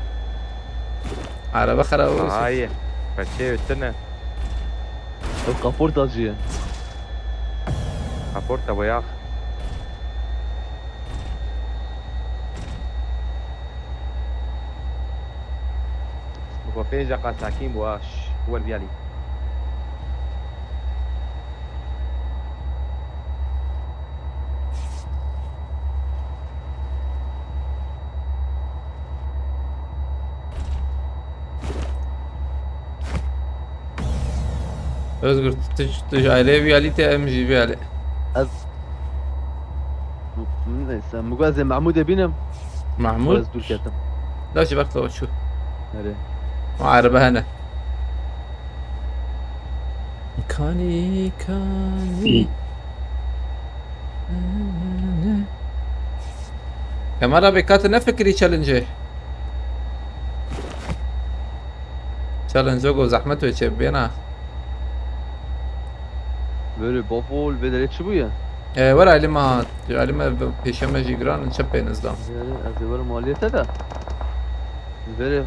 Araba xerab olmuş. Hayır. Perçe ötüne. Ew kaporta jî ye. Kaporta boyax. Bi xwe pênc deqa sakîn bû, aş, wer biyalî. Özgür, tu, tu ji aileyê vî alî te, em jî vî alî. Ez, neyse, min got ez ê Mahmûdê bînim. Mahmûd? Ez dûr ketim. Da jî wexta çû. Erê. Ma erebe hene. Kanî, kanî. Kamera bê kate nefikirî challenge. Challenge go zehmet wê çê bêna. Böyle bavul ve dere çi bu ya? E, were alî me hat. Alî me pêşe me jî giran çepê nizdan. Yani ez ê werim maliyete de. Vere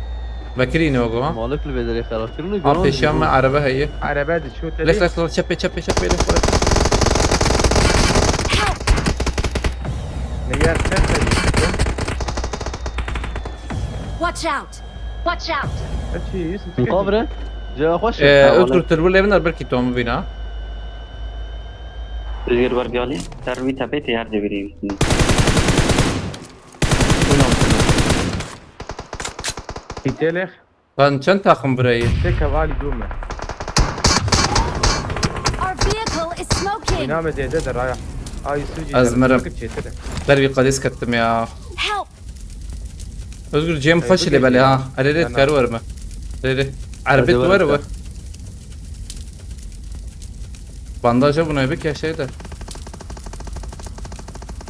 Vekirî ne ogo ha? Malik li vê derê xelatkirin û Ha, giran pêşiya me dibû. Erebe heye. Erebe diçû te Lêx, dî? Lêx, lêx, çepê, çepê, çepê, lêx, lêx. Neyar, ne sen? Watch out! Watch out! Çi, Yusuf, Muqavre? Cevap hoş. Ee, Ha, Özgür, olay. Türbül evin bir kitabı bina. Özgür var bir alayım. Servi tapeti yerde vereyim. Pîtelêx. Lan çend taxim birayî? Tê kevalî dû me. Our vehicle is smoking. Wîna me dêde de raya. Ay sucî Ez mirim. Çêtir e. Ber bir qadês kettim ya. Help! Özgür, cem Ay, xweş bu ile bele geçiyor. Ha. Erê rê Yana. Dikar var mı? Erê rê. Erbe Hadi tu var var mı? Bandaja buna bir şey de.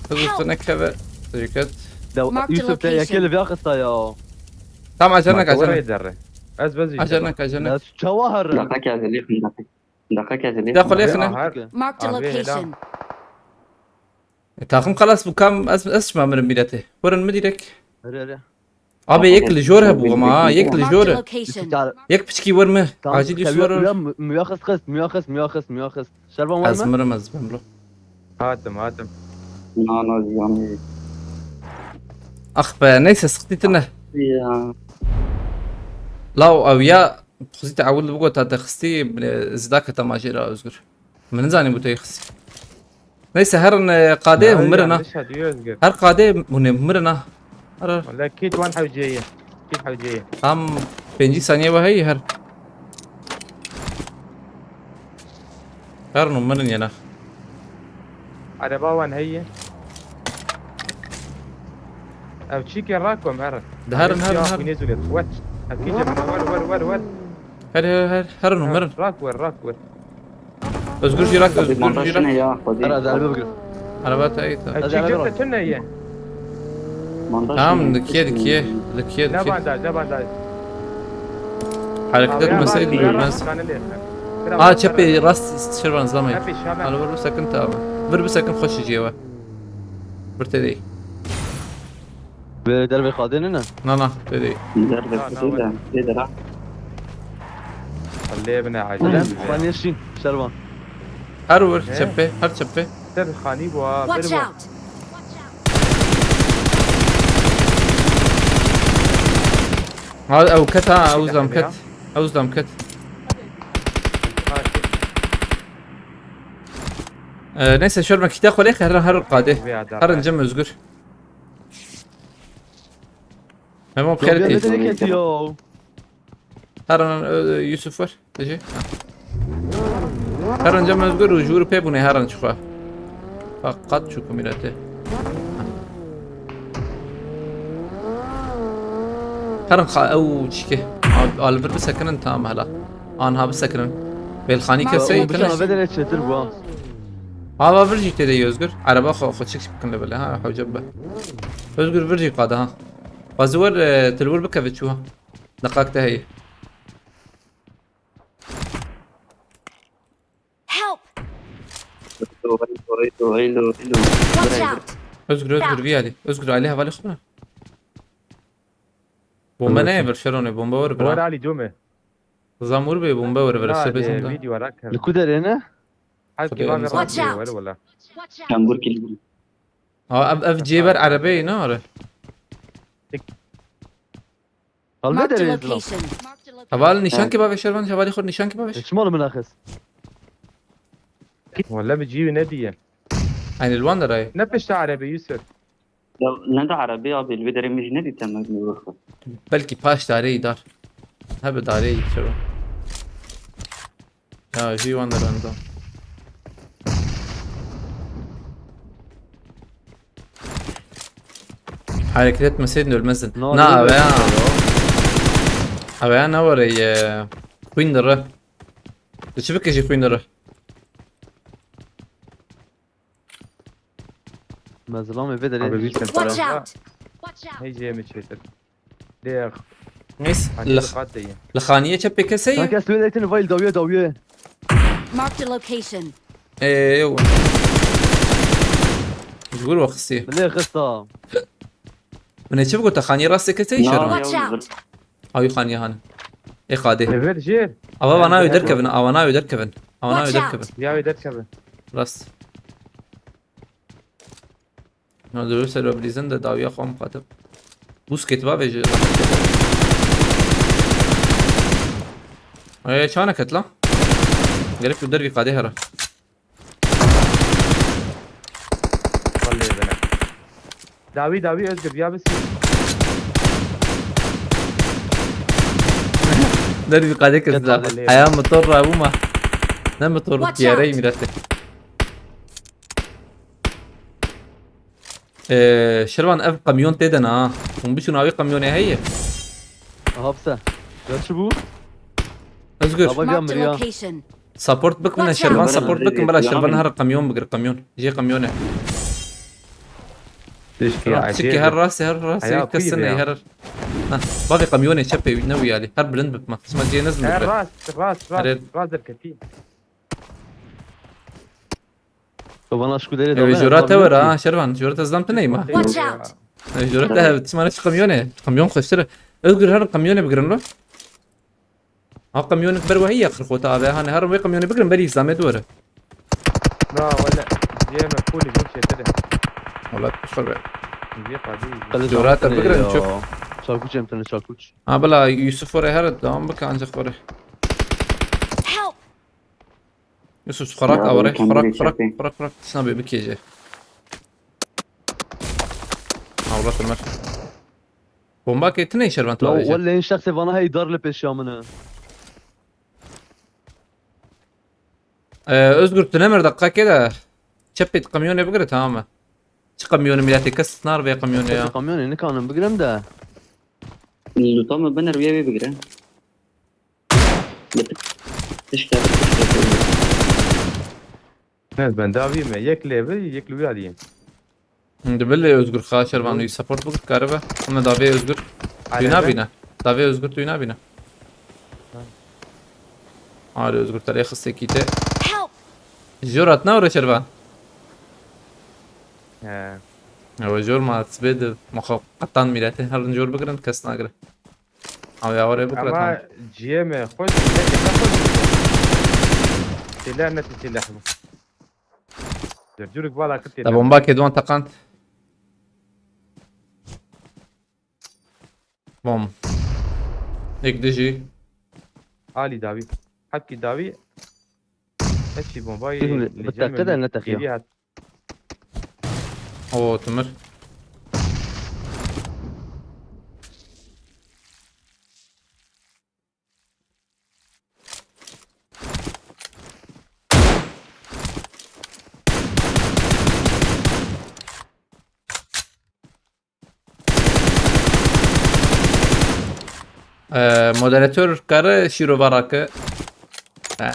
Kız Help! Üstüne keve. Dikkat. Ya, Marked Yusuf te location. Yekê li vê axista ya. Tam acele Bak, acele. Oraya derre. Ez bez Acele acele. Acele. Ya çawa herre? Dakika geldi, yakın dakika. Dakika geldi. Ya, kolay Ya, yakın. Har. Marked a Abi, location. Helal. E, takım kalas bu kam ez ez şma mirim mileti. Vurun mu direkt? Hadi hadi. Abi yek li jor hebu ama ha, yek li Marked jor. Location. Yek piçki vur mu? Acil yüz vur. Müyaxız kız, müyaxız, müyaxız, müyaxız. Şerban var mı? Ez mirim ez ben bro. Hatim, hatim. Na, na, ziyanî. Ax be, neyse, sıkıntı ne? Ya. Law ew ya, xuzî te ewil bigot ta te xistî, e, zida keta majêra Özgür. Min nizanî bû te xistî. Neyse, herin, e, qadê hûn mirin ha. Yanlış hadi Özgür. Her qadê hûn ê mirin ha. Her, her. Wala kit wan hewceye. Kit hewceye. Tam pêncî saniye ve heye her. Herin û mirin yena. Araba wan heye. Ev çîkê rakom herin. Di herin, herin, herin. Wet. Ev kî cem wer, wer, wer, wer. Her, her, her, herin û mirin. Rak wer, rak wer. Özgür Jirak, Özgür Jirak. Montaj ne ya, Xwedî? Ara derbe bigir. Araba te ait. Ev çîkê te tune ye. Tamam, dikiye, dikiye, dikiye, dikiye. Ne bandaj, ne bandaj. Hareket etmeseydin ölmez. Aa, çepê rast şervan zame. Alo, vur bir sakın tamam. Vur bir sakın hoş iyiye var. Bir te değil. Bi dervê xadê ne ne? Na, na, te değil. Dervê xadê de, tê de ra. Lê bine acele. Xaniyê şîn, şervan. Her vur, çepê, her çepê. Te bi xanî bu ha. Watch out! Ha, ew ket ha, ew zam ket. Ew zam ket. Ee, neyse, şöyle ben kitap kolay her her qade. Her cem Özgür. Hemen bu kere keti. Her an, e, Yusuf var. Tecê. Her an cem Özgür û jûr pê bûne her an çixa. Fakat şu komîrete. Her an xa ew çike. Al bir bisekinin tamam hala. Anha bisekinin. Belxanî keseyî tune. Ava vir jî tê de Özgür. Araba xwe, xwe çek bikin li bile ha, hewce be. Özgür vir jî qada ha. Xwezî wer, e, til wir bikeve çû ha. Deqak te heye. Help! Heylo, heylo, heylo, heylo, heylo. Watch out! Özgür, Özgür, vî alî. Özgür, alî hevalê xwe bira. Bombe neye vir, Şeronê, bombe wer bira. Wer alî, cûme. Zamur bê bombe wer bira, sebê zanda. Li ku derê ne? Watch out! Tamburkî. Ha, ev, ev cêber erebeyê ne are? Helbet. Marked a location. Heval nîşan ki bavê Şervan, hevalê xwe nîşan ki bavê. Çima li min axist? Wala bi cî wî nediye. Aynı li wan de rayê. Ne pişta erebê Yusuf? Ya, ne de erebê abi, li vê derê min jî nedî temek mi wexwe. Belkî paş dareyî dar. Hebe dareyî Şervan. Ya, jî wan de random. Hareket etmeseydin ölmezdin. Na, eve ya. Eve ya ne var ya? Queen dırı. Çi bike jî Queen dırı. Mezilam eve de. Abi, bir şey. Watch out! Hey, Cemil çetir. Lê Neyse, li, li xaniyê çepê kesê ye? Kes wê detin vay dawiye dawiye. Marked a location. Ê, ew. Ji wir we xistî. Bilê xista. Min ê çi bigota, xaniyê rastê kesê ye Şervan? Watch out! Awî xaniye hane. Ê qadê. Li vir jêr. Ava vana wê derkevin, avana wê derkevin. Avana wê derkevin. Ya wê derkevin. Rast. Na, döwür ser bilîzin de dawiya xwe miqatil. Bûskêt bavê ji. Ê, çanek et lan. Gerek tu dervî qadê here. Wallahî bine. Dawî, dawî Özgür, ya bisi. Dervî qadê kir da. Heya motor rabûma. Ne motor, tiyareyî mirete. Ee, Şirvan, ev kamyon tê de ne ha. Hûn biçûn awî kamyonê heye. Hafse. Ya çi bû? Özgür. Baba ya miriya. Support bikin, Şirvan support bikin, bela Şirvan her kamyon bigir, kamyon. Jê kamyonê. Çiki her rastê, her rastê, kesin her. Ha, bavê kamyonê çepê ne wî alî. Her bilind bipma. Sima jê nezin bigire. Rast, rast, rast, rast derketî. Vana şu derê. Ew jora te were ha, Şervan. Jora te zam te neyma. Watch out! Ew jora te hev, tismane çi kamyone. Kamyon xweştir. Özgür, her kamyone bigirin lo. Ha, kamyonik ber wehî ya xirxota abi. Hani her wê kamyone bigirin, berî zame duwere. Na, wala. Cem, full bin çetire. Wala, kuşlar be. Cem, hadi. Jora te bigirin, çöp. Çalkuç em tane çalkuç. Ha, bela Yusuf oraya her devam bak ancak oraya. Help! Yusuf, xwerak aware, xwerak, xwerak, xwerak, xwerak, tisna bê bikêje. Hawla Ömer. Bomba ketine şervan tu avêje. Welle in şexsê vana hey dar li pêşiya min e. Ee, Özgür, tu nemir dakika ke de. Çepê kamyonê bigire, tamam mı? Çi kamyonê milletê, kes nar vê kamyonê ya. Kamyonê nikanim bigirem de. Luta me biner wê bigire. Tişka, tişka. Ne, ben davî me. Yek lê bi, yek li wî aliyê. Di bilê Özgür xa şervan wî support bik karibe. Ama davê Özgür. Aynen. Tu nabîne. Davê Özgür tu nabîne. Ha. Arê Özgür te lê xistekî te. Help! Jor hat ne ore şervan? He. Ew jor ma sibê de ma xwe qetan mîretê her jor bigirin kes nagire. Ew ya were bikira. Ama tamam. Ciyê me xweş, ne, ne xweş. Têler ne têler. Cürcürük vala kı têler. Da bomba ke duan teqand. Bom. Ek dijî. Ali davi. Hakki davi. Hepsi bombayı. Bi teqe de ne teqiya. O, timir. Ee, moderatör karı şîrova rake. Yani.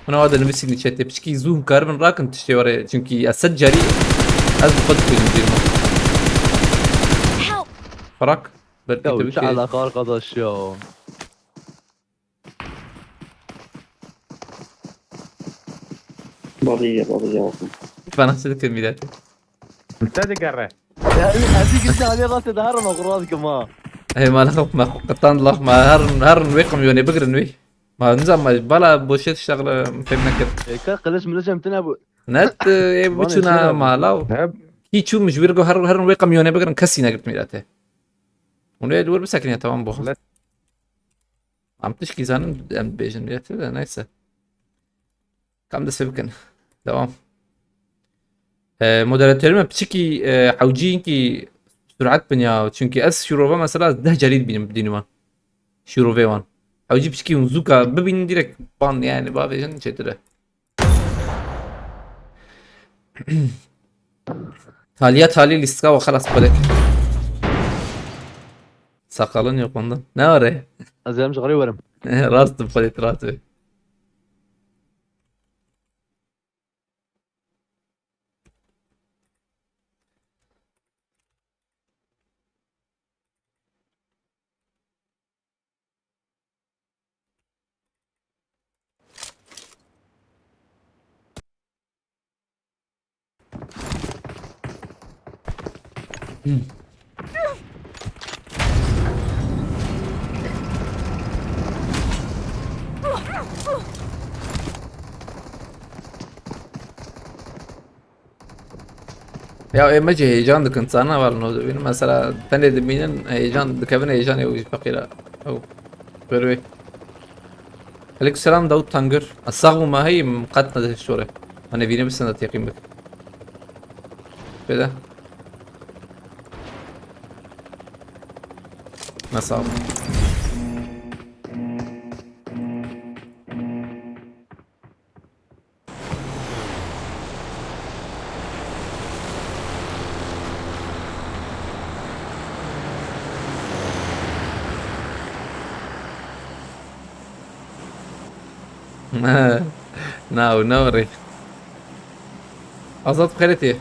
Hûn ewa de nivîsîn li chatê. Piçkî zû hûn karibin rakin tiştê were. Çimkî ez sed carî ez bi xwe dikujim dîrma. Help! Firak. Belkî Ya tu çi bikê. Alaka arkadaş ya. Babiye, babiye bakın. Bana çi dikin millet. Te digerre. Ya, ez ê girî alê rastê de herim, xwe rast kim ha. Hey, ma laf, ma xwe qetan laf, ma herin, herin wê kamyonê bigirin wê. Ma nizam, ma bala boşet şaxla fêm nekir. E, ka qiliş miliş em tine bu. Net, e, Bana biçuna çi ma law. Hep. Hiç çû mijbir go her, herin wê kamyonê bigirin, kesî negirt milete. Onu ê dur bisekine tamam bu. Let- Em tişkî zanin, em dibêjin milete de, neyse. Kam dest pê bikin. Devam. Ee, moderatörüme piçikî, e, hewcî inkî surat bin ya. Çünkü ez şîrove mesela deh carî dibînim dînî wan. Şîrovê wan. Hewcî piçikî hûn zûka bibînin direkt ban yani bavêjin çêtir e. Taliya talî lîstika ve xelas pelek. Sakalın yok ondan. Ne var e? Ez yarım çakarı varım. Rast pelek rast be. Ya ê me jî heyecan dikin, sana var no dibînin. Mesela tenê dibînin, heyecan dikevin, heyecanê ew jî feqîra. Ew. Berwê. Aleyküm selam Davut Tangır. A, sağ bû, ma heyî, qet ne şore. Hani vîne bisin de teqîm bik. Bede. Ne sağ bû. Na, na, rê. Azad xeretê.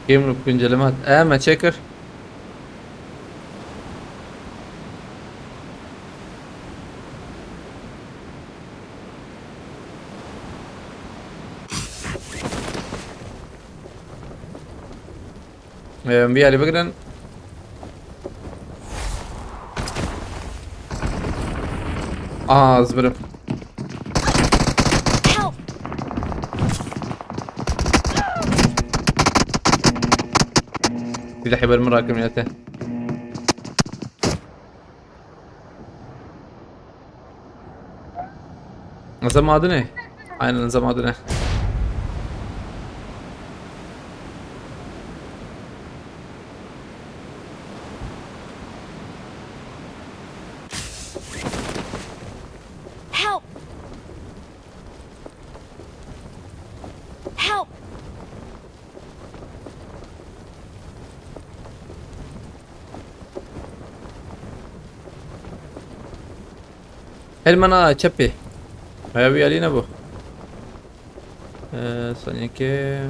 Game loop güncelleme at. E, me çekir. Ee, bir yere bakın. Aa, zıbırım. Help! Bir de haber mi rakım yate? Nizam adı ne? Aynen, nizam adı ne? Help! Help! Helmana çepê. Haya wî alî nebû. Ee, saniyeke.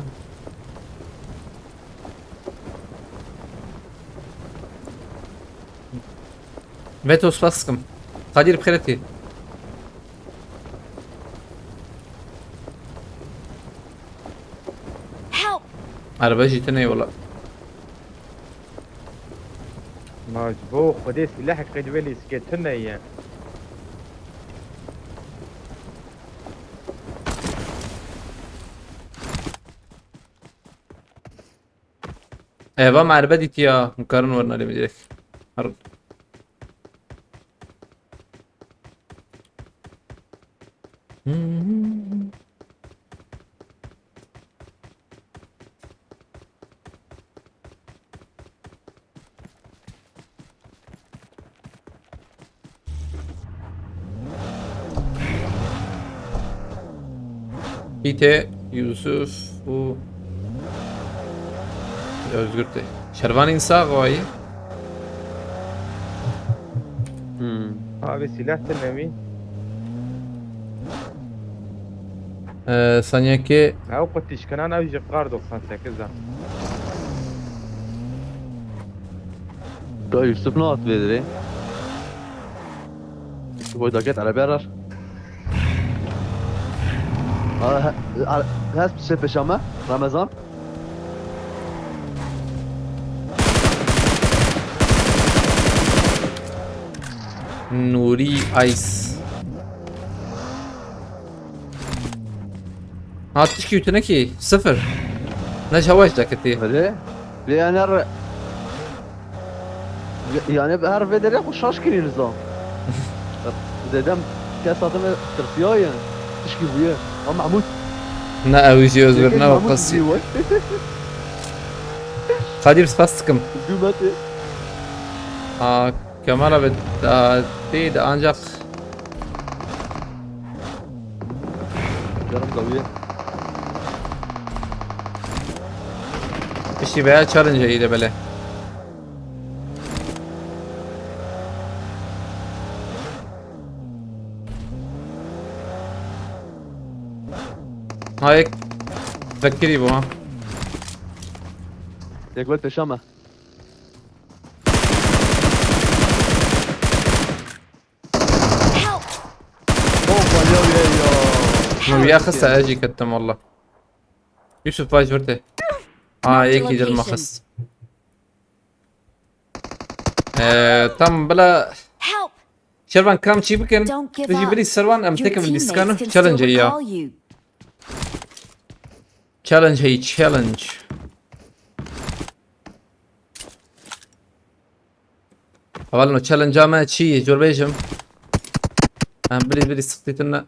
Veto spas kim. Kadir bi xêretî. Help! Araba jî tune ye wela. Ma ji bo Xwedê sîlehek qey di vê lîstikê tune ye. Eva merbe dîtiya, hûn karin werin alê min direkt. Herin. Pîtê, Yusuf û Özgür tê. Şervanîn sax wayî. Hmm. Abi silah tine wî. Ee, saniyekê. Ew qutîşkinan ew ji kar doksan sekiz a. Da Yusuf ne at vê dirê? Yusuf oy daket erebeya rar. Aa, he, he, hesp şey peşame, Ramazan. Nuri Ice. Ha, tişkî wî tune kî, sıfır. Ne ji hewa ji daketî. Öyle. Lê yani her, yani her vê derê xwe şaş kirî niza. Zêdem kes hatine tirsiyaye. Tişkî bûye. Ha Mahmut. Ne ew jî Özgür, ne ew Mahmut qas. Jî wek. Kadir, spas dikim. Dû me tê. Ha, kamera bi, da, tê de ancak. Canım dawiye. Piştî veya challenge heyî de bele. Ha, yek vekirî bû ha. Yek wet peşa me. Help! Hoppa, ya, ya, ya. Min ya xista, ez jî kettim walla. Yusuf, vaj vir tê. Ha, yekî dil me xist. Ee, tam bila. Help! Şervan, kam çî bikin? Don't give up. Tu jî bilî serwan, em têkevin lîskan û challenge ya. Challenge hey, challenge. Hevalno, challenge-a me çi ye? Jor bêjim. Em bilî bilî sıktı tınla.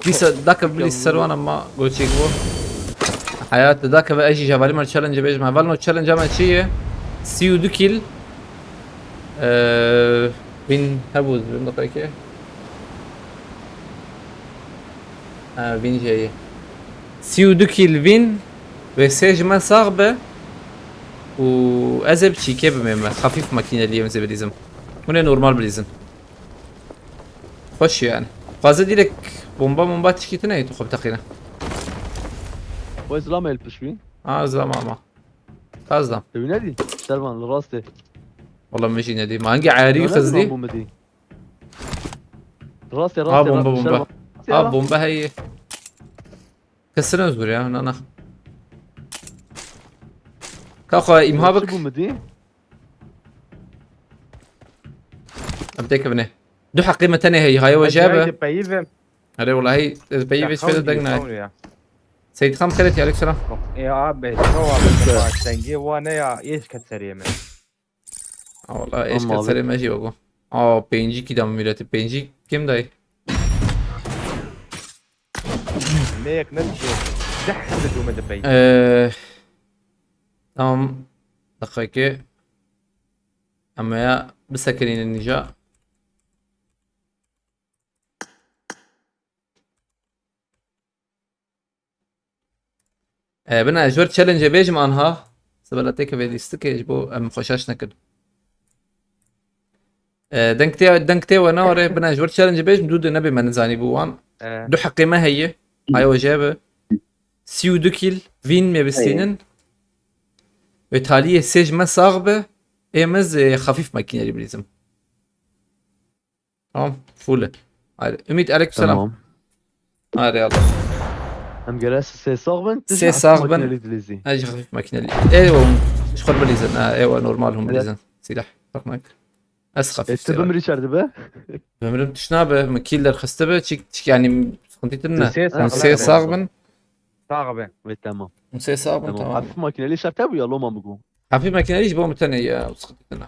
Dîsa dake bilî serwan ama goçêk bû. Hayat dake ve ez jî hevalî me challenge bêjim. Hevalno, challenge-a me çi ye? Sî û du kill. Ee, bin hebû, bin daqiqe. Ha, bin jê ye. Sî û du kill bin ve sê ji me sax be. Û ez ê bi çîkê bimê me. Xafîf makîneliyê em zê bilîzim. Hûn ê normal bilîzin. Xweş yani. Xwaze direk bomba bomba tişkî tine tu xwe biteqîne. Wê zilama el pişwî. Ha, zilama ama. Ka zilam. Ew nedî? Servan, li rastê. Wala min jî nedî. Ma hingî ayarî xizlî. Rastê, rastê, ha, bomba, bomba. Ha, bomba heye. Kesine özgür ya, nana. Ka xwe îmha bik. Çi bû min dî? Em têkevine. Du heqê me tenê heye, haye we jebe. Peyî ve. Erê welahi, ez peyî ve şfede deng nayê. Seyîd Xam xêret ya, aleykum selam. E abi, şo abi, baştengê wa ne ya, êş ke serê me. Ha, wala êş ke serê me jî wego. Aa, pêncî kî dam mileti, pêncî kim dayê? Ne yek ne dişê. Deh hem de dûme de pey. Ee, tamam. Dakika. Ama ya bisekinînin nîja. E, bina, ez wer challenge bêjim anha. Sibela têke vê lîstikê ji bo em xwe şaş nekin. E, deng tê, deng tê we newere, bina, ez wer challenge bêjim, dû de nebê me nizanî bû wan. E. Du heqê me heye. Ayo jebe. Sî û du kîl vîn me bistînin. Ve taliyê sê ji me sax be. Ê me zê xafîf makînelî bilîzim. Tamam, full. Haydi. Ümit, aleyküm selam. Tamam. Haydi Allah. Em gere sê sax bin, tu sê sax bin. Makînelî dilîzî. Ez xafîf makînelî. Ew, ji xwe bilîzin. Ha, ew normal hûn bilîzin. Silah. Bak, bak. Ez xafîf. E, tu bimrî çer dibe? Bimrim tişt nabe. Min kîl derxiste be. Çik, çik yani sıkıntı tine. Sê sax bin. Sax bin. Ve tamam. Sê sax bin, tamam. Hafif makînelî şart bu ya, loma bû. Hafif makînelî ji bo min tenê ya, sıkıntı tine.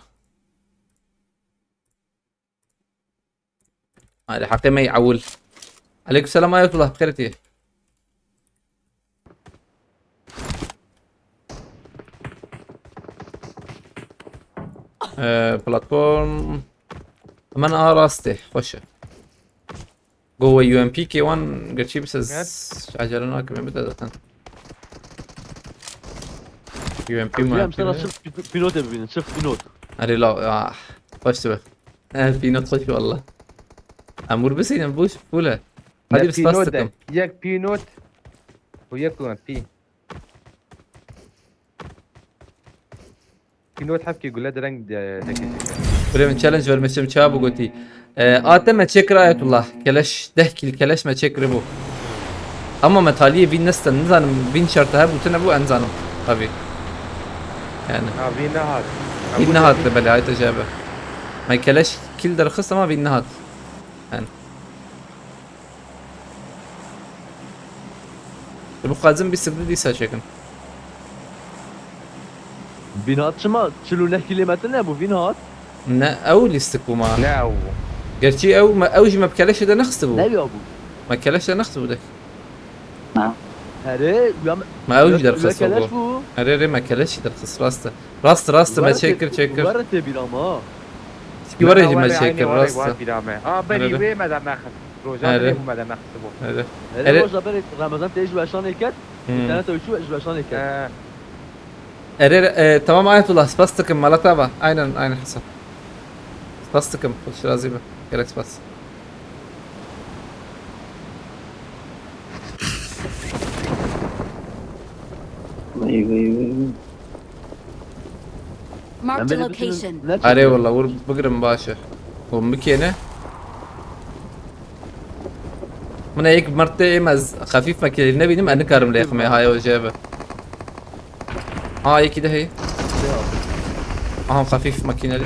Hadi, heqê me yê ewil. Aleyküm selam Ayetullah, bi xêr tî. Ee, platform. Hemen a rastê, xweş e. Go we U M P kê wan gerçî bise. Evet. Acele nakim, bide zaten. U M P, Hocam, sana U M P. Çift pi-, pilot bibînin, çift pilot. Erê la, ah, baş tu be. Eh, pilot hoş valla. Em vur bisînin bu, fule. Hadi biz pas takım. Yek pilot û yek U M P. Pilot hevkî gule direng de-, dekê çeker. Gule min challenge vermişim, çawa bu gotî. Ee, A T M çekir Ayetullah. Keleş, deh kîl keleş me çekir bu. Ama me taliyê vîn nestin, nizanim vîn şerta hebû, tune bû, em zanim. Tabii. Yani. Ha, vîn nehat. Vîn nehat li belê, Ayet Ecebe. Me keleş kîl derxist ama vîn nehat. Yani. Dixwazim bîst û du dîsa çekin. Vîn hat çima? Çil û neh kîlometre ne bû vîn hat? Ne, ew lîstik bû ma. Ne ew bû. Gerçî ew, me, ew jî me bi keleşê de nexistibû. Ne ya bû? Me keleş de nexistibû de. Ha. Herê, ya me, Me ew jî ya derxist keleş bû. Bû. Herê, rê me keleş jî derxist, rast e. Rast, rast, me çêkir, çêkir. Were tê bîra ma. Tikî were jî me çêkir, rast e. Were, were, were bîra me. A, berî wê me de nexist. Roja berê bû me de nexist bû. Herê. Herê, roja berê Remezan tê ji weşanê ket. Hmm. Înterneta wî çû ji weşanê ket. Ee. Erê, e, tamam Ayetullah, spas dikim, mala te ava. Aynen, aynen Hasan. Spas dikim, xweş razî be. Gelek spas. Vay, vay, vay, vay. Marked a location. Erê wala, wir bigirim baş e. Hûn bikêne. Min e yek mirtê êm ez xefîf mekinelî nebînim, ez nikarim lê ximê, haye o jebe. Aa, yekî de heye. Aha, xefîf mekinelî.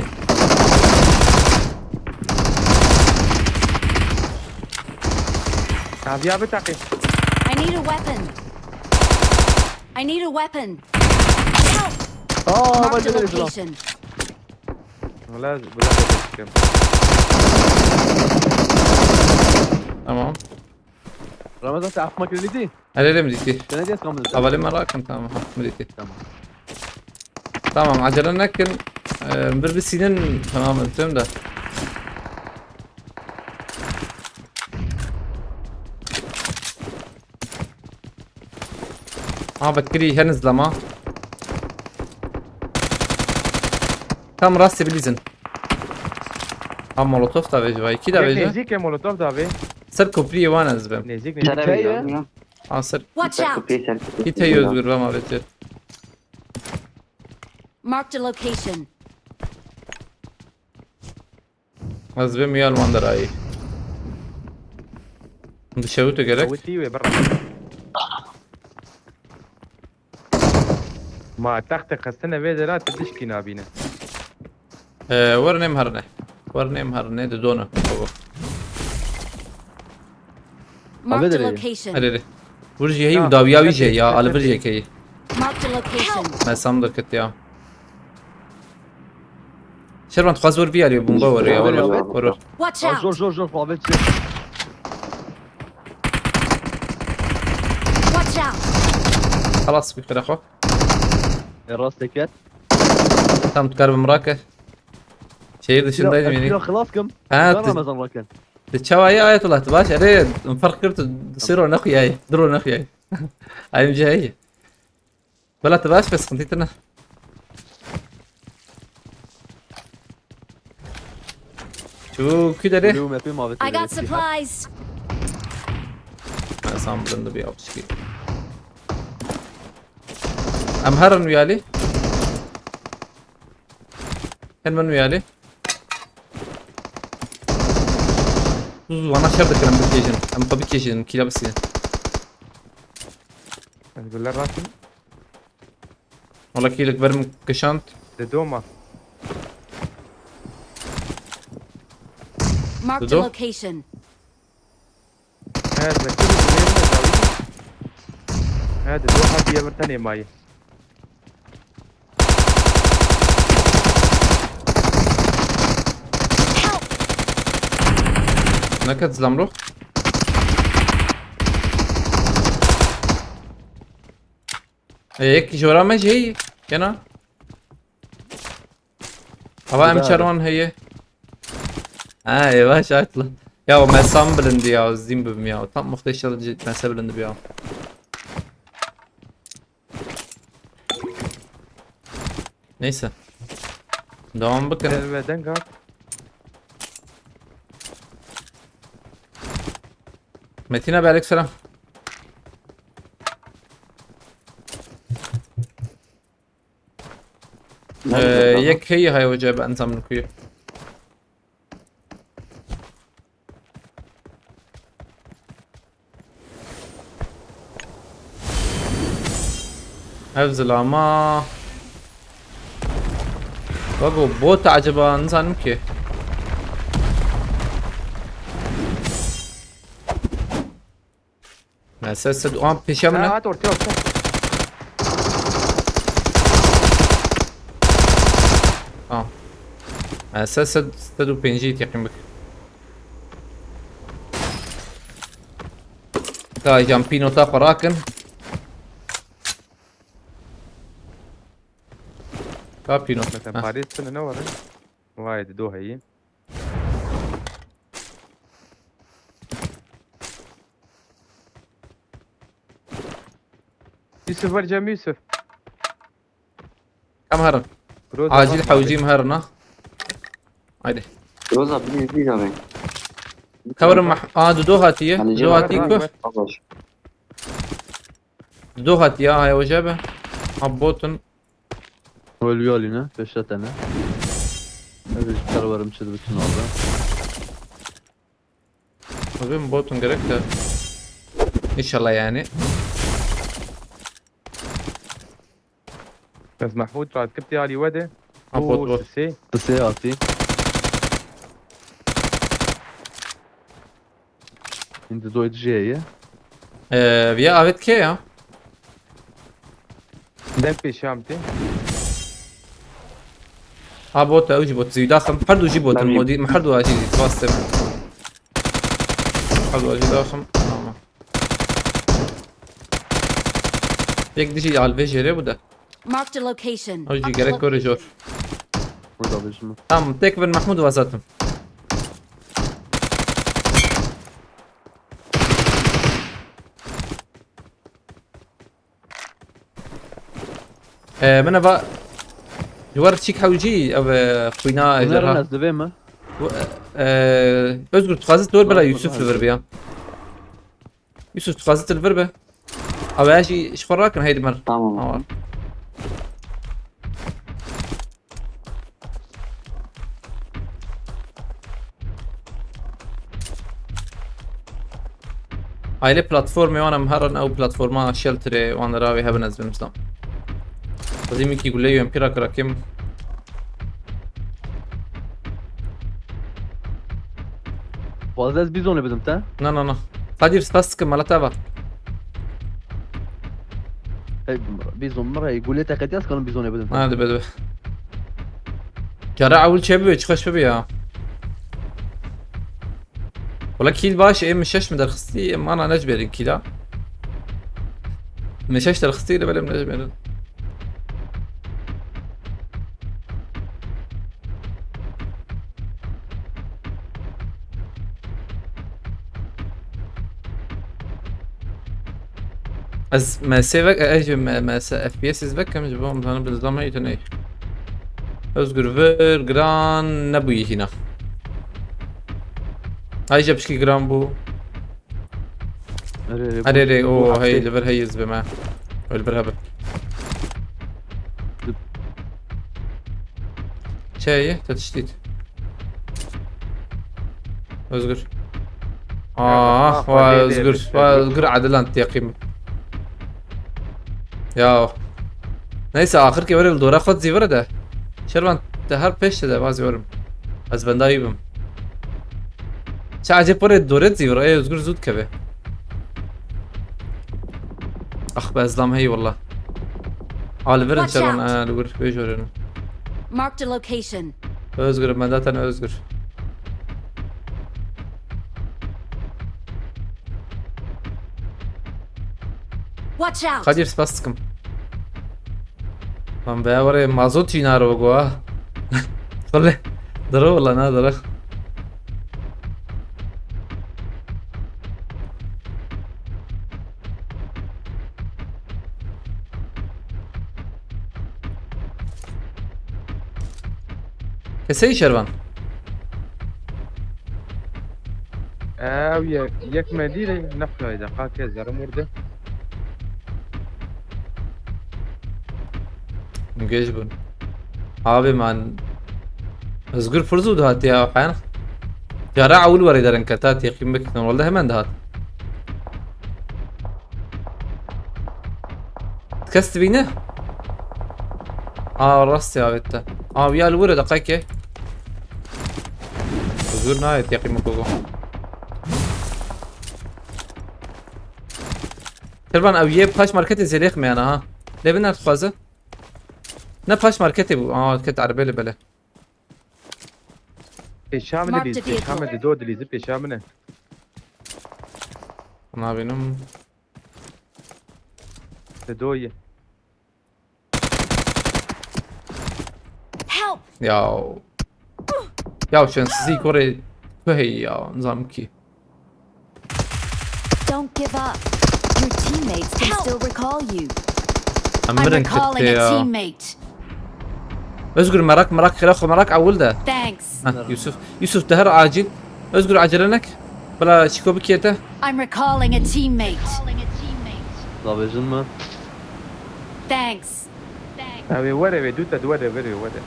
Aviya biteqî. I need a weapon. I need a weapon. Help! Aa, Marked a location. Wala, bu da. Tamam. Ramazan, te af makinelî dî? Hele hele mi dîtî? Te ne diyes kamil? Hevalê me rakin, tamam, ha, mi dîtî. Tamam. Tamam, acele nekin. Ee, bir bir sinin, tamam, ötürüm de. Ha, vetkirî heniz lama. Tam rastê bilîzin. Ha, molotof da vêji vay. Kî da vêji? Nêzîkê molotof da vê. Ser kopriyê wan ez bim. Nêzîk, nêzîk. Tere vêji. Ha, ser. Watch out! Kî tey Özgür, vema vêji. Marked a location. Ez bim ya li wan derayî. Dişewite gerek. Witî wê birre. Ma texte xistine vê dera, tu dişkî nabîne. Ee, wer nêm herine. Wer nêm herine, di dona. Marked a location. Erê, erê. Vir jî heyî û dawiya wî jî ya, ali vir jî heyî. Marked a location. Me sam derket ya. Şervan, tu xwaz wer vî alî, bomba wer ya, wer, wer, wer, wer. Watch out! Zor, zor, zor, xwe çek. Watch out! Xelas, bi xêra xwe. E, rast eket. Tam tu karibim rake. Şehir dışındaydım yani. Xelas kim? Ha, Ramazan raken. Te çawa ye Ayetullah, tu baş? Erê, ferq kir tu siro nexuyayî, diro nexuyayî. Ayım cahî. Bela tu baş be, sıkıntı tine. Çu kü dere? I got supplies. Ben sana burada bir yapışık. Em herin uyali. Her min wî alî. Wana şer dikirin, bikêjin. Em xwe bikêjin, kîla bisînin. Ez guler rakim. Wala kîlik ber min kişand. Di doma. Marked a location. He, zekir û dinêr me dawî. He, di doha diye vir tenê mayî. Neket zilamro. E, yek jora me jî heye. Kena. Ava em çerwan heye. Ha, ê baş, atla. Ya o mesam bilindi ya, zîn bibim ya. Tam muhteşem mese bilindi ya. Neyse. Devam bakın. Ve deng hat. Metin abi, aleyküm selam. Ee, yek heyî hay hoca, ben tam kuyu. Ev zilama. Bak o bot acaba, nizanim ki. Mesela sed an peşe min. Ha, hat ortaya, ortaya. Tamam. Mesela sed, sed û pêncî teqîm bik. Ka jan pînota xwe rakin. Ka pînot. Mesela Parîs sınırına var. Vay, de do heyî. Yusuf, ver cem Yusuf. Em herin. Roza, acil bak, hewcî em herin ha. Haydi. Roza, please, please, abi. Cover mah-, aa, Dudo hatiye. Hani Dudo hatiye ku? Baş. Dudo hatiye, ha, hoca be. Ha, botun. Ölüyor haline, beş tane. Hadi, server'ım çizdi bütün oldu. Bugün botun gerek de. İnşallah yani. Bes Mehmûd, ratkiptî alî we de. Ha, pot, pot. Sisê. Sisê hatî. Hindi doydu jeye. Ee, viya avet ke ya? Deng pêşiya min tê. Ha, bot, ew jî bot. Zî daxim. Her du jî bot. Modî, her du jî bas. Her du jî daxim. Tamam. Yek dijî alvê jêrê bu de. Marked a location. Ew jî gerek gore jor. Burada bizim. Tamam, tek bin Mahmud vazatim. Ee, min eva ji wer çîk hewcî ev, e, xwîna ejderha. Bunlar nasıl değil mi? Bu, e, e, Özgür, tu xwazit dor bila Yusuf li vir biya. Yusuf, tu xwazit li vir be. Ew e jî ji xwe rakin, heydi mer. Tamam. Tamam. Aile platformê wan em herin, ew platforma shelterê wan li ravê hebin, ez binistam. Xwezî min kî gule U M P ra kira kim. Fazla ez bizonê bidim te. Na, na, na. Kadir, spas dikim, mala te va. Hey, bizon mira, gule te qetiya, ez kanim bizonê bidim te. Ha, dibe, dibe. Cara ewil çê bibe, çi xweş bibe ya. Wala kîl baş, ê min şeş min derxistî, ê min ana necbêrin kîla. Min şeş derxistî, lê belê min necbêrin. Ez M S vek, ez ji M-, M S F P S vekim, ji bo em zanin bi nizam heyî tu ney. Özgür vir, giran nebûyî hîna. Ay, jeb pişkî giran bû. Erê, erê, erê, erê, bu o, hafta hey, li vir hey, ez bime. Li vir hebe. Çeye, te tiştît. Özgür. Ah, bak, vay bak, Özgür, bak, vay bak. Özgür, adilan teqîm. Ya. Neyse, axir ki were dora xwe zîvire de. Şervan, te her pêş de, vaz yorum. Ez bendayî bim. Çi ecêb were dore zîvire, ey Özgür zû dikeve. Ah be, ez lam hey wallah. A, li vir in. Watch out. Şervan, a, li vir, vê jorê ne. Marked a location. Özgür, benda te ne Özgür. Watch out. Kadir, spas dikim. Lan be, were mazot jî naro go ha. Wale, diro wala na diro. Keseyî şervan. Ew ye, yek me dîre nexnayê de, qake zerim wirde. Gêj bûn. Abi man. Özgür pir zû dihat ya, heyan. Cara ewil werê derin keta, teqîm bikin. Welde hemen dihat. Kes dibîne? Aa, rast ya, avête. Aa, ya li wir e, deqayke. Özgür nayê teqîm biko. Şervan, ew yê paş marketê zêlêx me yana ha. Lê bin dixwaze. Ne paş marketê bû. Aa, market erebê li bele. Pêşa min e, Marked a vehicle. Pêşa min e, do dilîzi pêşa min e. Nabînim. Te do ye. Help! Ya. Ya şanssızî korê kuhê ya, nizam ki. Don't give up. Your teammates can still recall you. Em I'm mirin recalling kete a ya. Teammate. Özgür merak merak xira xo merak ewil de. Thanks. Heh, Yusuf. Yusuf de her acil. Özgür acele nek. Bila çiko bikiyete. I'm recalling a teammate. Davêjin me. Thanks. Ew ê were wê dû te di were were were.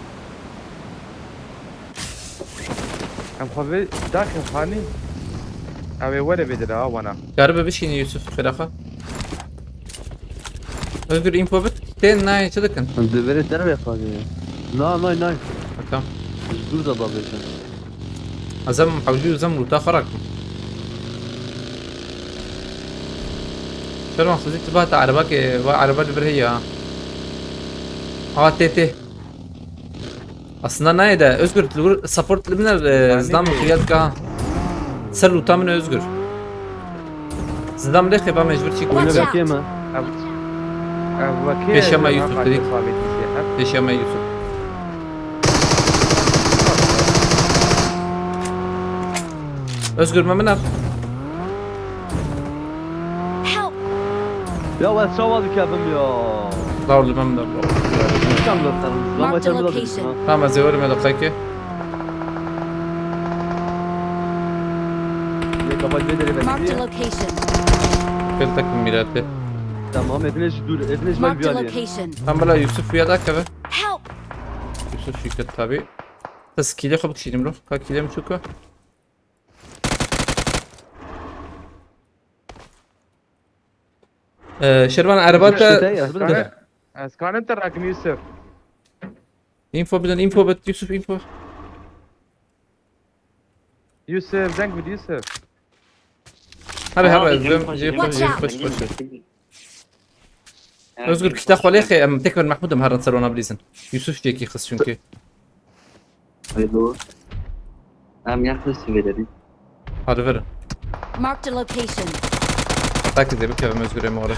Em xwe vê daxin xanî. Ew ê were vê dire ha wana. Karibe bişînî Yusuf xira xwe. Özgür info bit. Tên nayê çi dikin? Em di verê dervê xwe de. Na nay nay. Bakalım. Ji dûr de davêjin. Azam hewcî û zem rûta xwe rakim. Şervan xizî tu bata erebakê, va ereba li vir heye ha. Ha tê tê. Aslında nayê de Özgür li vir support li biner e, Yani zidam mi? Xiyat ka. Ser rûta min Özgür. Zidam lê xêba mecbur çîk Watch bû. out. Wekê me. Ev, ev wekê Pêşe me ev Yusuf ha dirît. Xalid Yusuf. Pêşe me Yusuf. Özgür me min ev. Help! Ya ez çawa dikevim ya. Dawr li me min ev. Dikevim zaten. Lama Marked a çemde location. dikevim. Tamam, ez ê werim ya deqayke. Yek kapat bir dere Marked a bekliyor. Location. Kil takım mirate. Tamam, evine şu dur, evine şu Marked bir a alıyor. Location. Tam bela Yusuf ya da keve. Help! Yusuf şirket tabi. Tas kile xwe bikişînim ro. Ka kile mi çuka? Ee, Şervan ereba te Şirkete ya, şirkete. Ez kanim te rakim Yusuf. Info bidin, info bit, Yusuf info. Yusuf, deng bid Yusuf. Hadi Tamam, hadi, bizim dön, koşu, dön, bizim dön, Watch out. koş, koş, koş. bizim. Özgür, kita xwe lê xê, em tek ben Mahmud em herin ser ona bilîzin. Yusuf jêkî xist çünkü. Hayırlı. Em yaklaşık verelim. Hadi verin. Marked a location. Takip edip kevim Özgür Emre.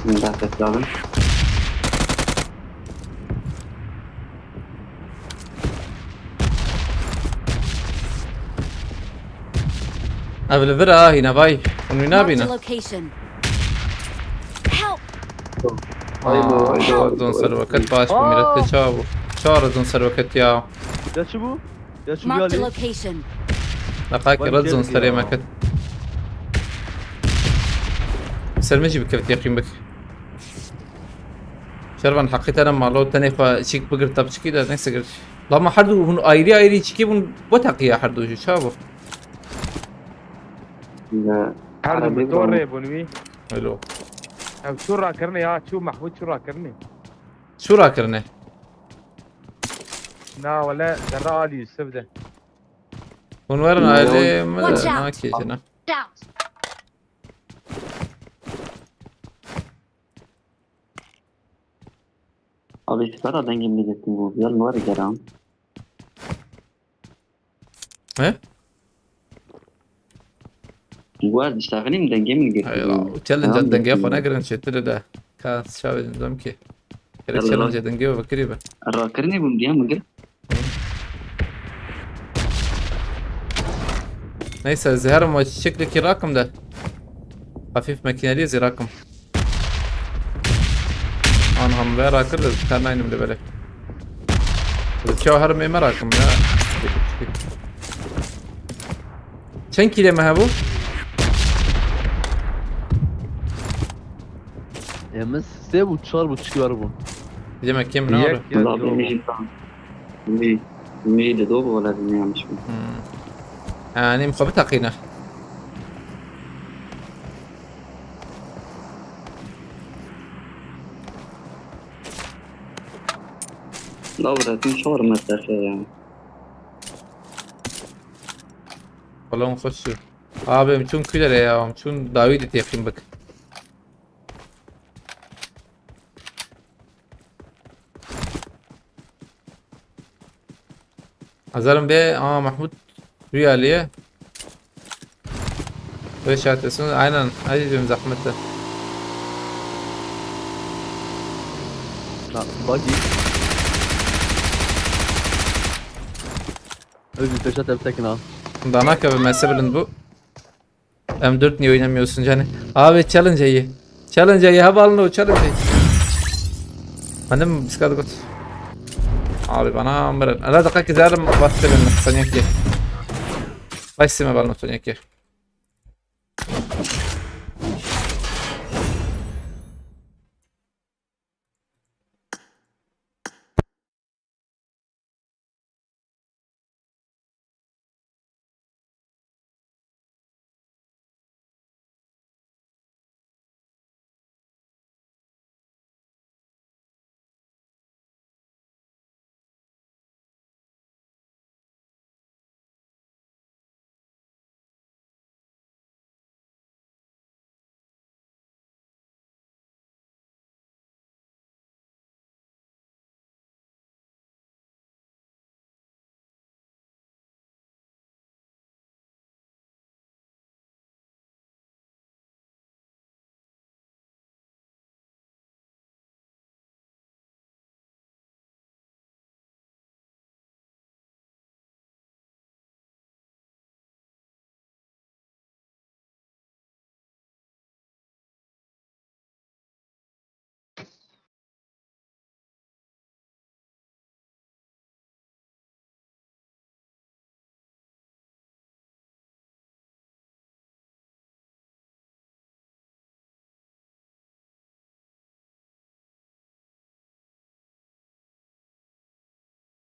Şimdi daha bekleyelim. Ev li vir a hîna vay. Hûn wî Marked nabîne. a location. Help! Hayırlı, hayırlı, Çar hayırlı, zon hayırlı. serweket baş bu Aa! millet çawa bu. Çar zon serweket ya. Ya şu bu? Ya şu bir Marked a alıyor. Location. Deqayek Vay red zon geldi ya. serê me ket. Ser me jî bikevit yaqîn bik. Şervan heqî te ne malo tenê xwe çîk bigir te biçikî de neyse gir. Lama her du hûn ayrî ayrî çîkî bûn bo teqiya her du jî çawa bû? Ne. Her du Arabi motor bana. Rê bûn wî. Elo. Ev çû rakirinê ya, çû Mahmud çû rakirinê. Çû rakirine? Na wele zerre alî Yusuf de. Hûn werin Ne ailê o? me Watch de out. nakê jina. Out. Abi şu kadar dengim bir gittim bu. Yalın var ya lan. He? Bu arada işte benim dengemi Hay getirdim. Allah. Challenge dengê xwe negirin çêtir de. Ka çavê nizam ki. Gerek Yallah. Challenge dengê ve fikirî be. Rakirine bûm diye mi gir? Neyse, ez herim ve çiçeklekî rakim de. Hafif makineli zî rakim. An ham ve rakir de kar naynim de böyle. Çawa herim ê merakim ya. Çend kîlê me hebû? Ê, min sê bû, çar bû, çi var bû? Demek kim ne Yek oldu? Ya, Valla yok. Benim için tam. Şimdi, şimdi de doğru olabilir yanlış mı? Hmm. Yani, xwe biteqîne. Labretin çor metre ya. Falan xweş. Abi, em çûn kulere ya, em çûn dawî de têqîn bik. Hazarım be, aa, Mahmut Rüyali'ye. Beş atıyorsun, aynen, hadi diyorum zahmette. Ha, buggy. Özgür, peşe teptekin ha. Danak abi, mese bilin bu. M dört niye oynamıyorsun canım? Abi challenge ayı. Challenge ayı, ha balno challenge ayı. Hanım biskad got. Abi bana mırın. Ala dakika ki zalim bastı ben Sonyaki. Başsime balno Sonyaki.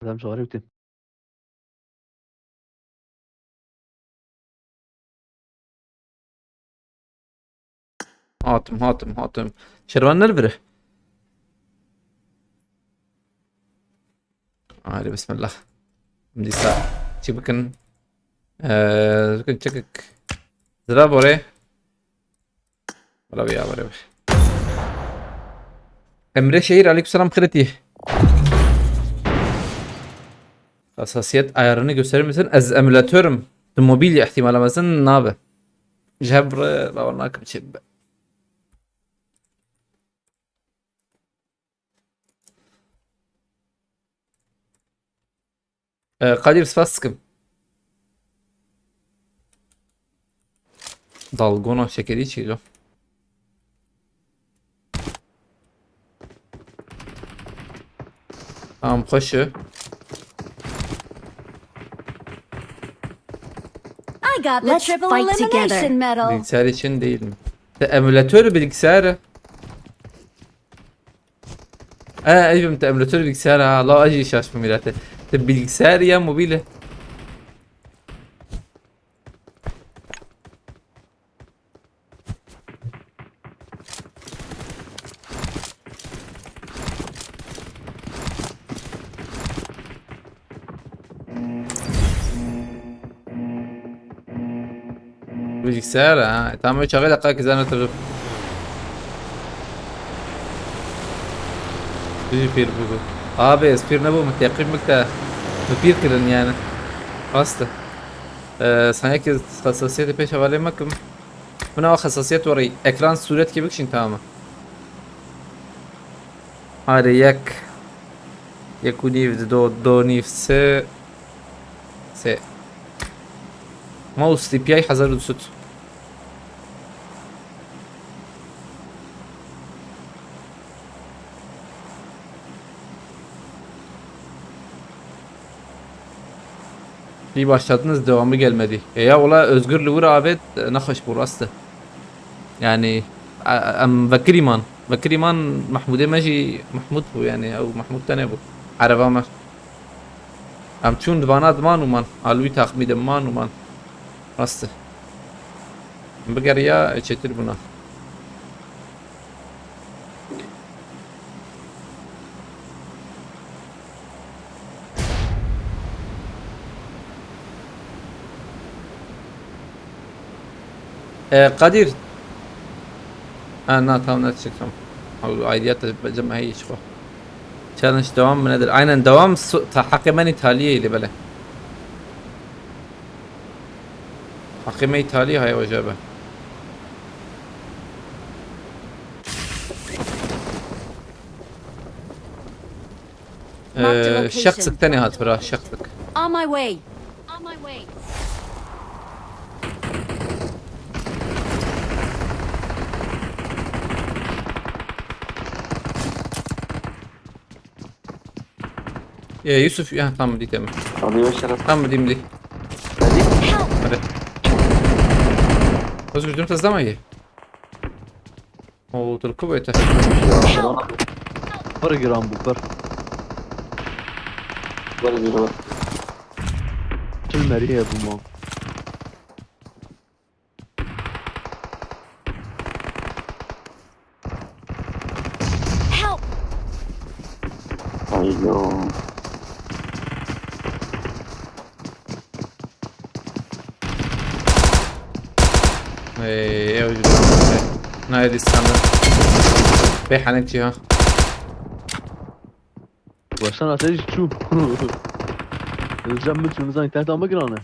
Dem şawarê bitin. Hatim, hatim, hatim. Şervan nervire? Haydi bismillah. Dîsa çi bikin? Ee, bikin çekik. Zira bore. Wala vê ya were. Emre Şehir, aleykümselam, xirêtî. Hassasiyet ayarını gösterir misin? Ez emülatörüm. Tu mobil ihtimala mezin nabe. Ji hev re bawer nakim çê bibe. Ee, Kadir, spas dikim. Dalgona şekerî çi lo? Tamam, xweş e. I got the Let's triple fight elimination together. Medal. Bilgisayar için değil mi? Te emülatör bilgisayarı. E, eyvim te emülatör bilgisayar ha. La acı şaş bu millete. Te bilgisayar ya mobile. Bilgisayar ha. Tamam, üç ağabey dakika ki zannettim. Bizi pir bu. Abi, ez pir nebûm, teqîb bik te. Min pir kirin yani. Rast e. Ee, sanki hassasiyeti pêş hevalê me kim. Buna o hassasiyet orayı. Ekran suret gibi kişin tamam. Are yek. Yek û nîv, do, do nîv, sê. Sê. Mouse D P I hezar û du sed. Bir başladınız, devamı gelmedi. E ya, wala Özgür li wir avêt, e, nexweş bû, rast e. Yani, e, em vekirî man. Vekirî man, Mehmûdê me jî Mehmûd bû, yani, ew Mehmûd tenê bû. Ereba me. Em çûn di vana diman û man. A li wî taxmî de man û man. Rast e. Em bigeriya, e, çêtir bûna. E, Kadir. Ha, na, tamam, ne çıktım. Abi, aidiyet de bence me hiç bu. Challenge devam mı nedir? Aynen, devam. Su-, ta-, hakkı ben İtalya'ydı böyle. Hakkı ben İtalya, hay hoca be. Marked a Ee, location. Şexsik tenê hat bira, şexsik. On my way. On my way. Ee, Yusuf, ya, tamam, dî, tamam. Alıyor şeref. Tamam, dî, dî. Hadi. Özgür, dün tezlama iyi. Oo, tu li ku bûyî te? Pir giran bû, pir. Were zî were. Çil merî hebû ma. Help! Ayo. Ey, ew jî. Nayê dî skandı. Bê henek cî ha. Baştan atej çû. Özlem mi çû, nizam internet ama girane.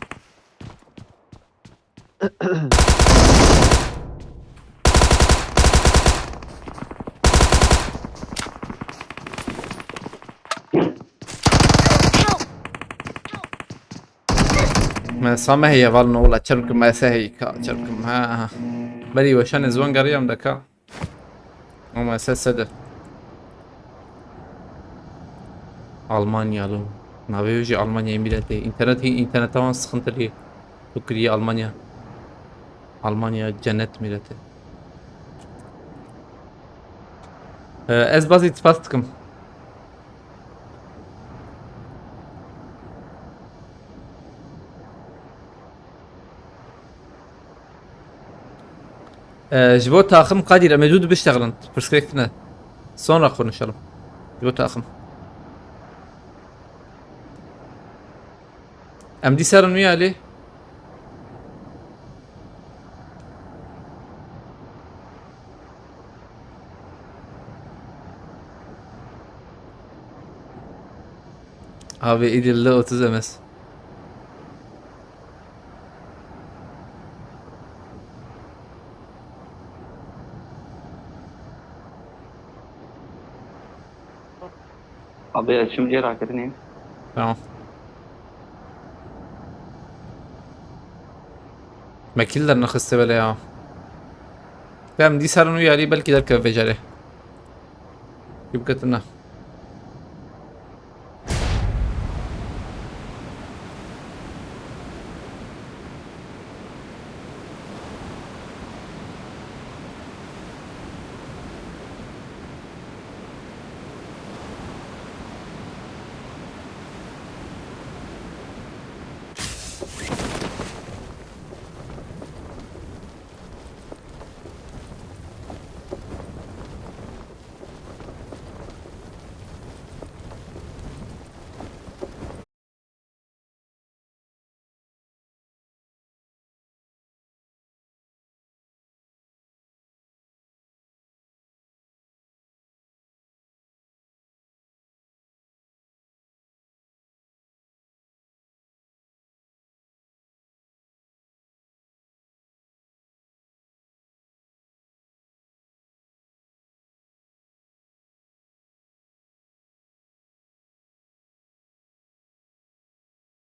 Help! Me sa me heye val no wala çerkim me se hey ka çerkim ha ha. Beri weşan ez wan gariyam da ka. Ama se se de. Almanya lo. Navê jî Almanya miletê. İnternet, interneta wan sıkıntılı. Tu kiriye Almanya. Almanya cennet mileti. Ee, ez bazı iltifat tıkım. Ee, ji bo taxim Kadir, em ê dû dibiştexilin. Pirsgirêk tune. Sonra konuşalım. Ji bo taxim. Em dî serin wî alî. Abi, îdil li otuz M S. Abi, ez çûm cê rakirinê. Tamam. Me kî li dernexiste bele ya. Tamam, dîsa rin û yarî belkî derkeve vê carê. Kî biketin ne?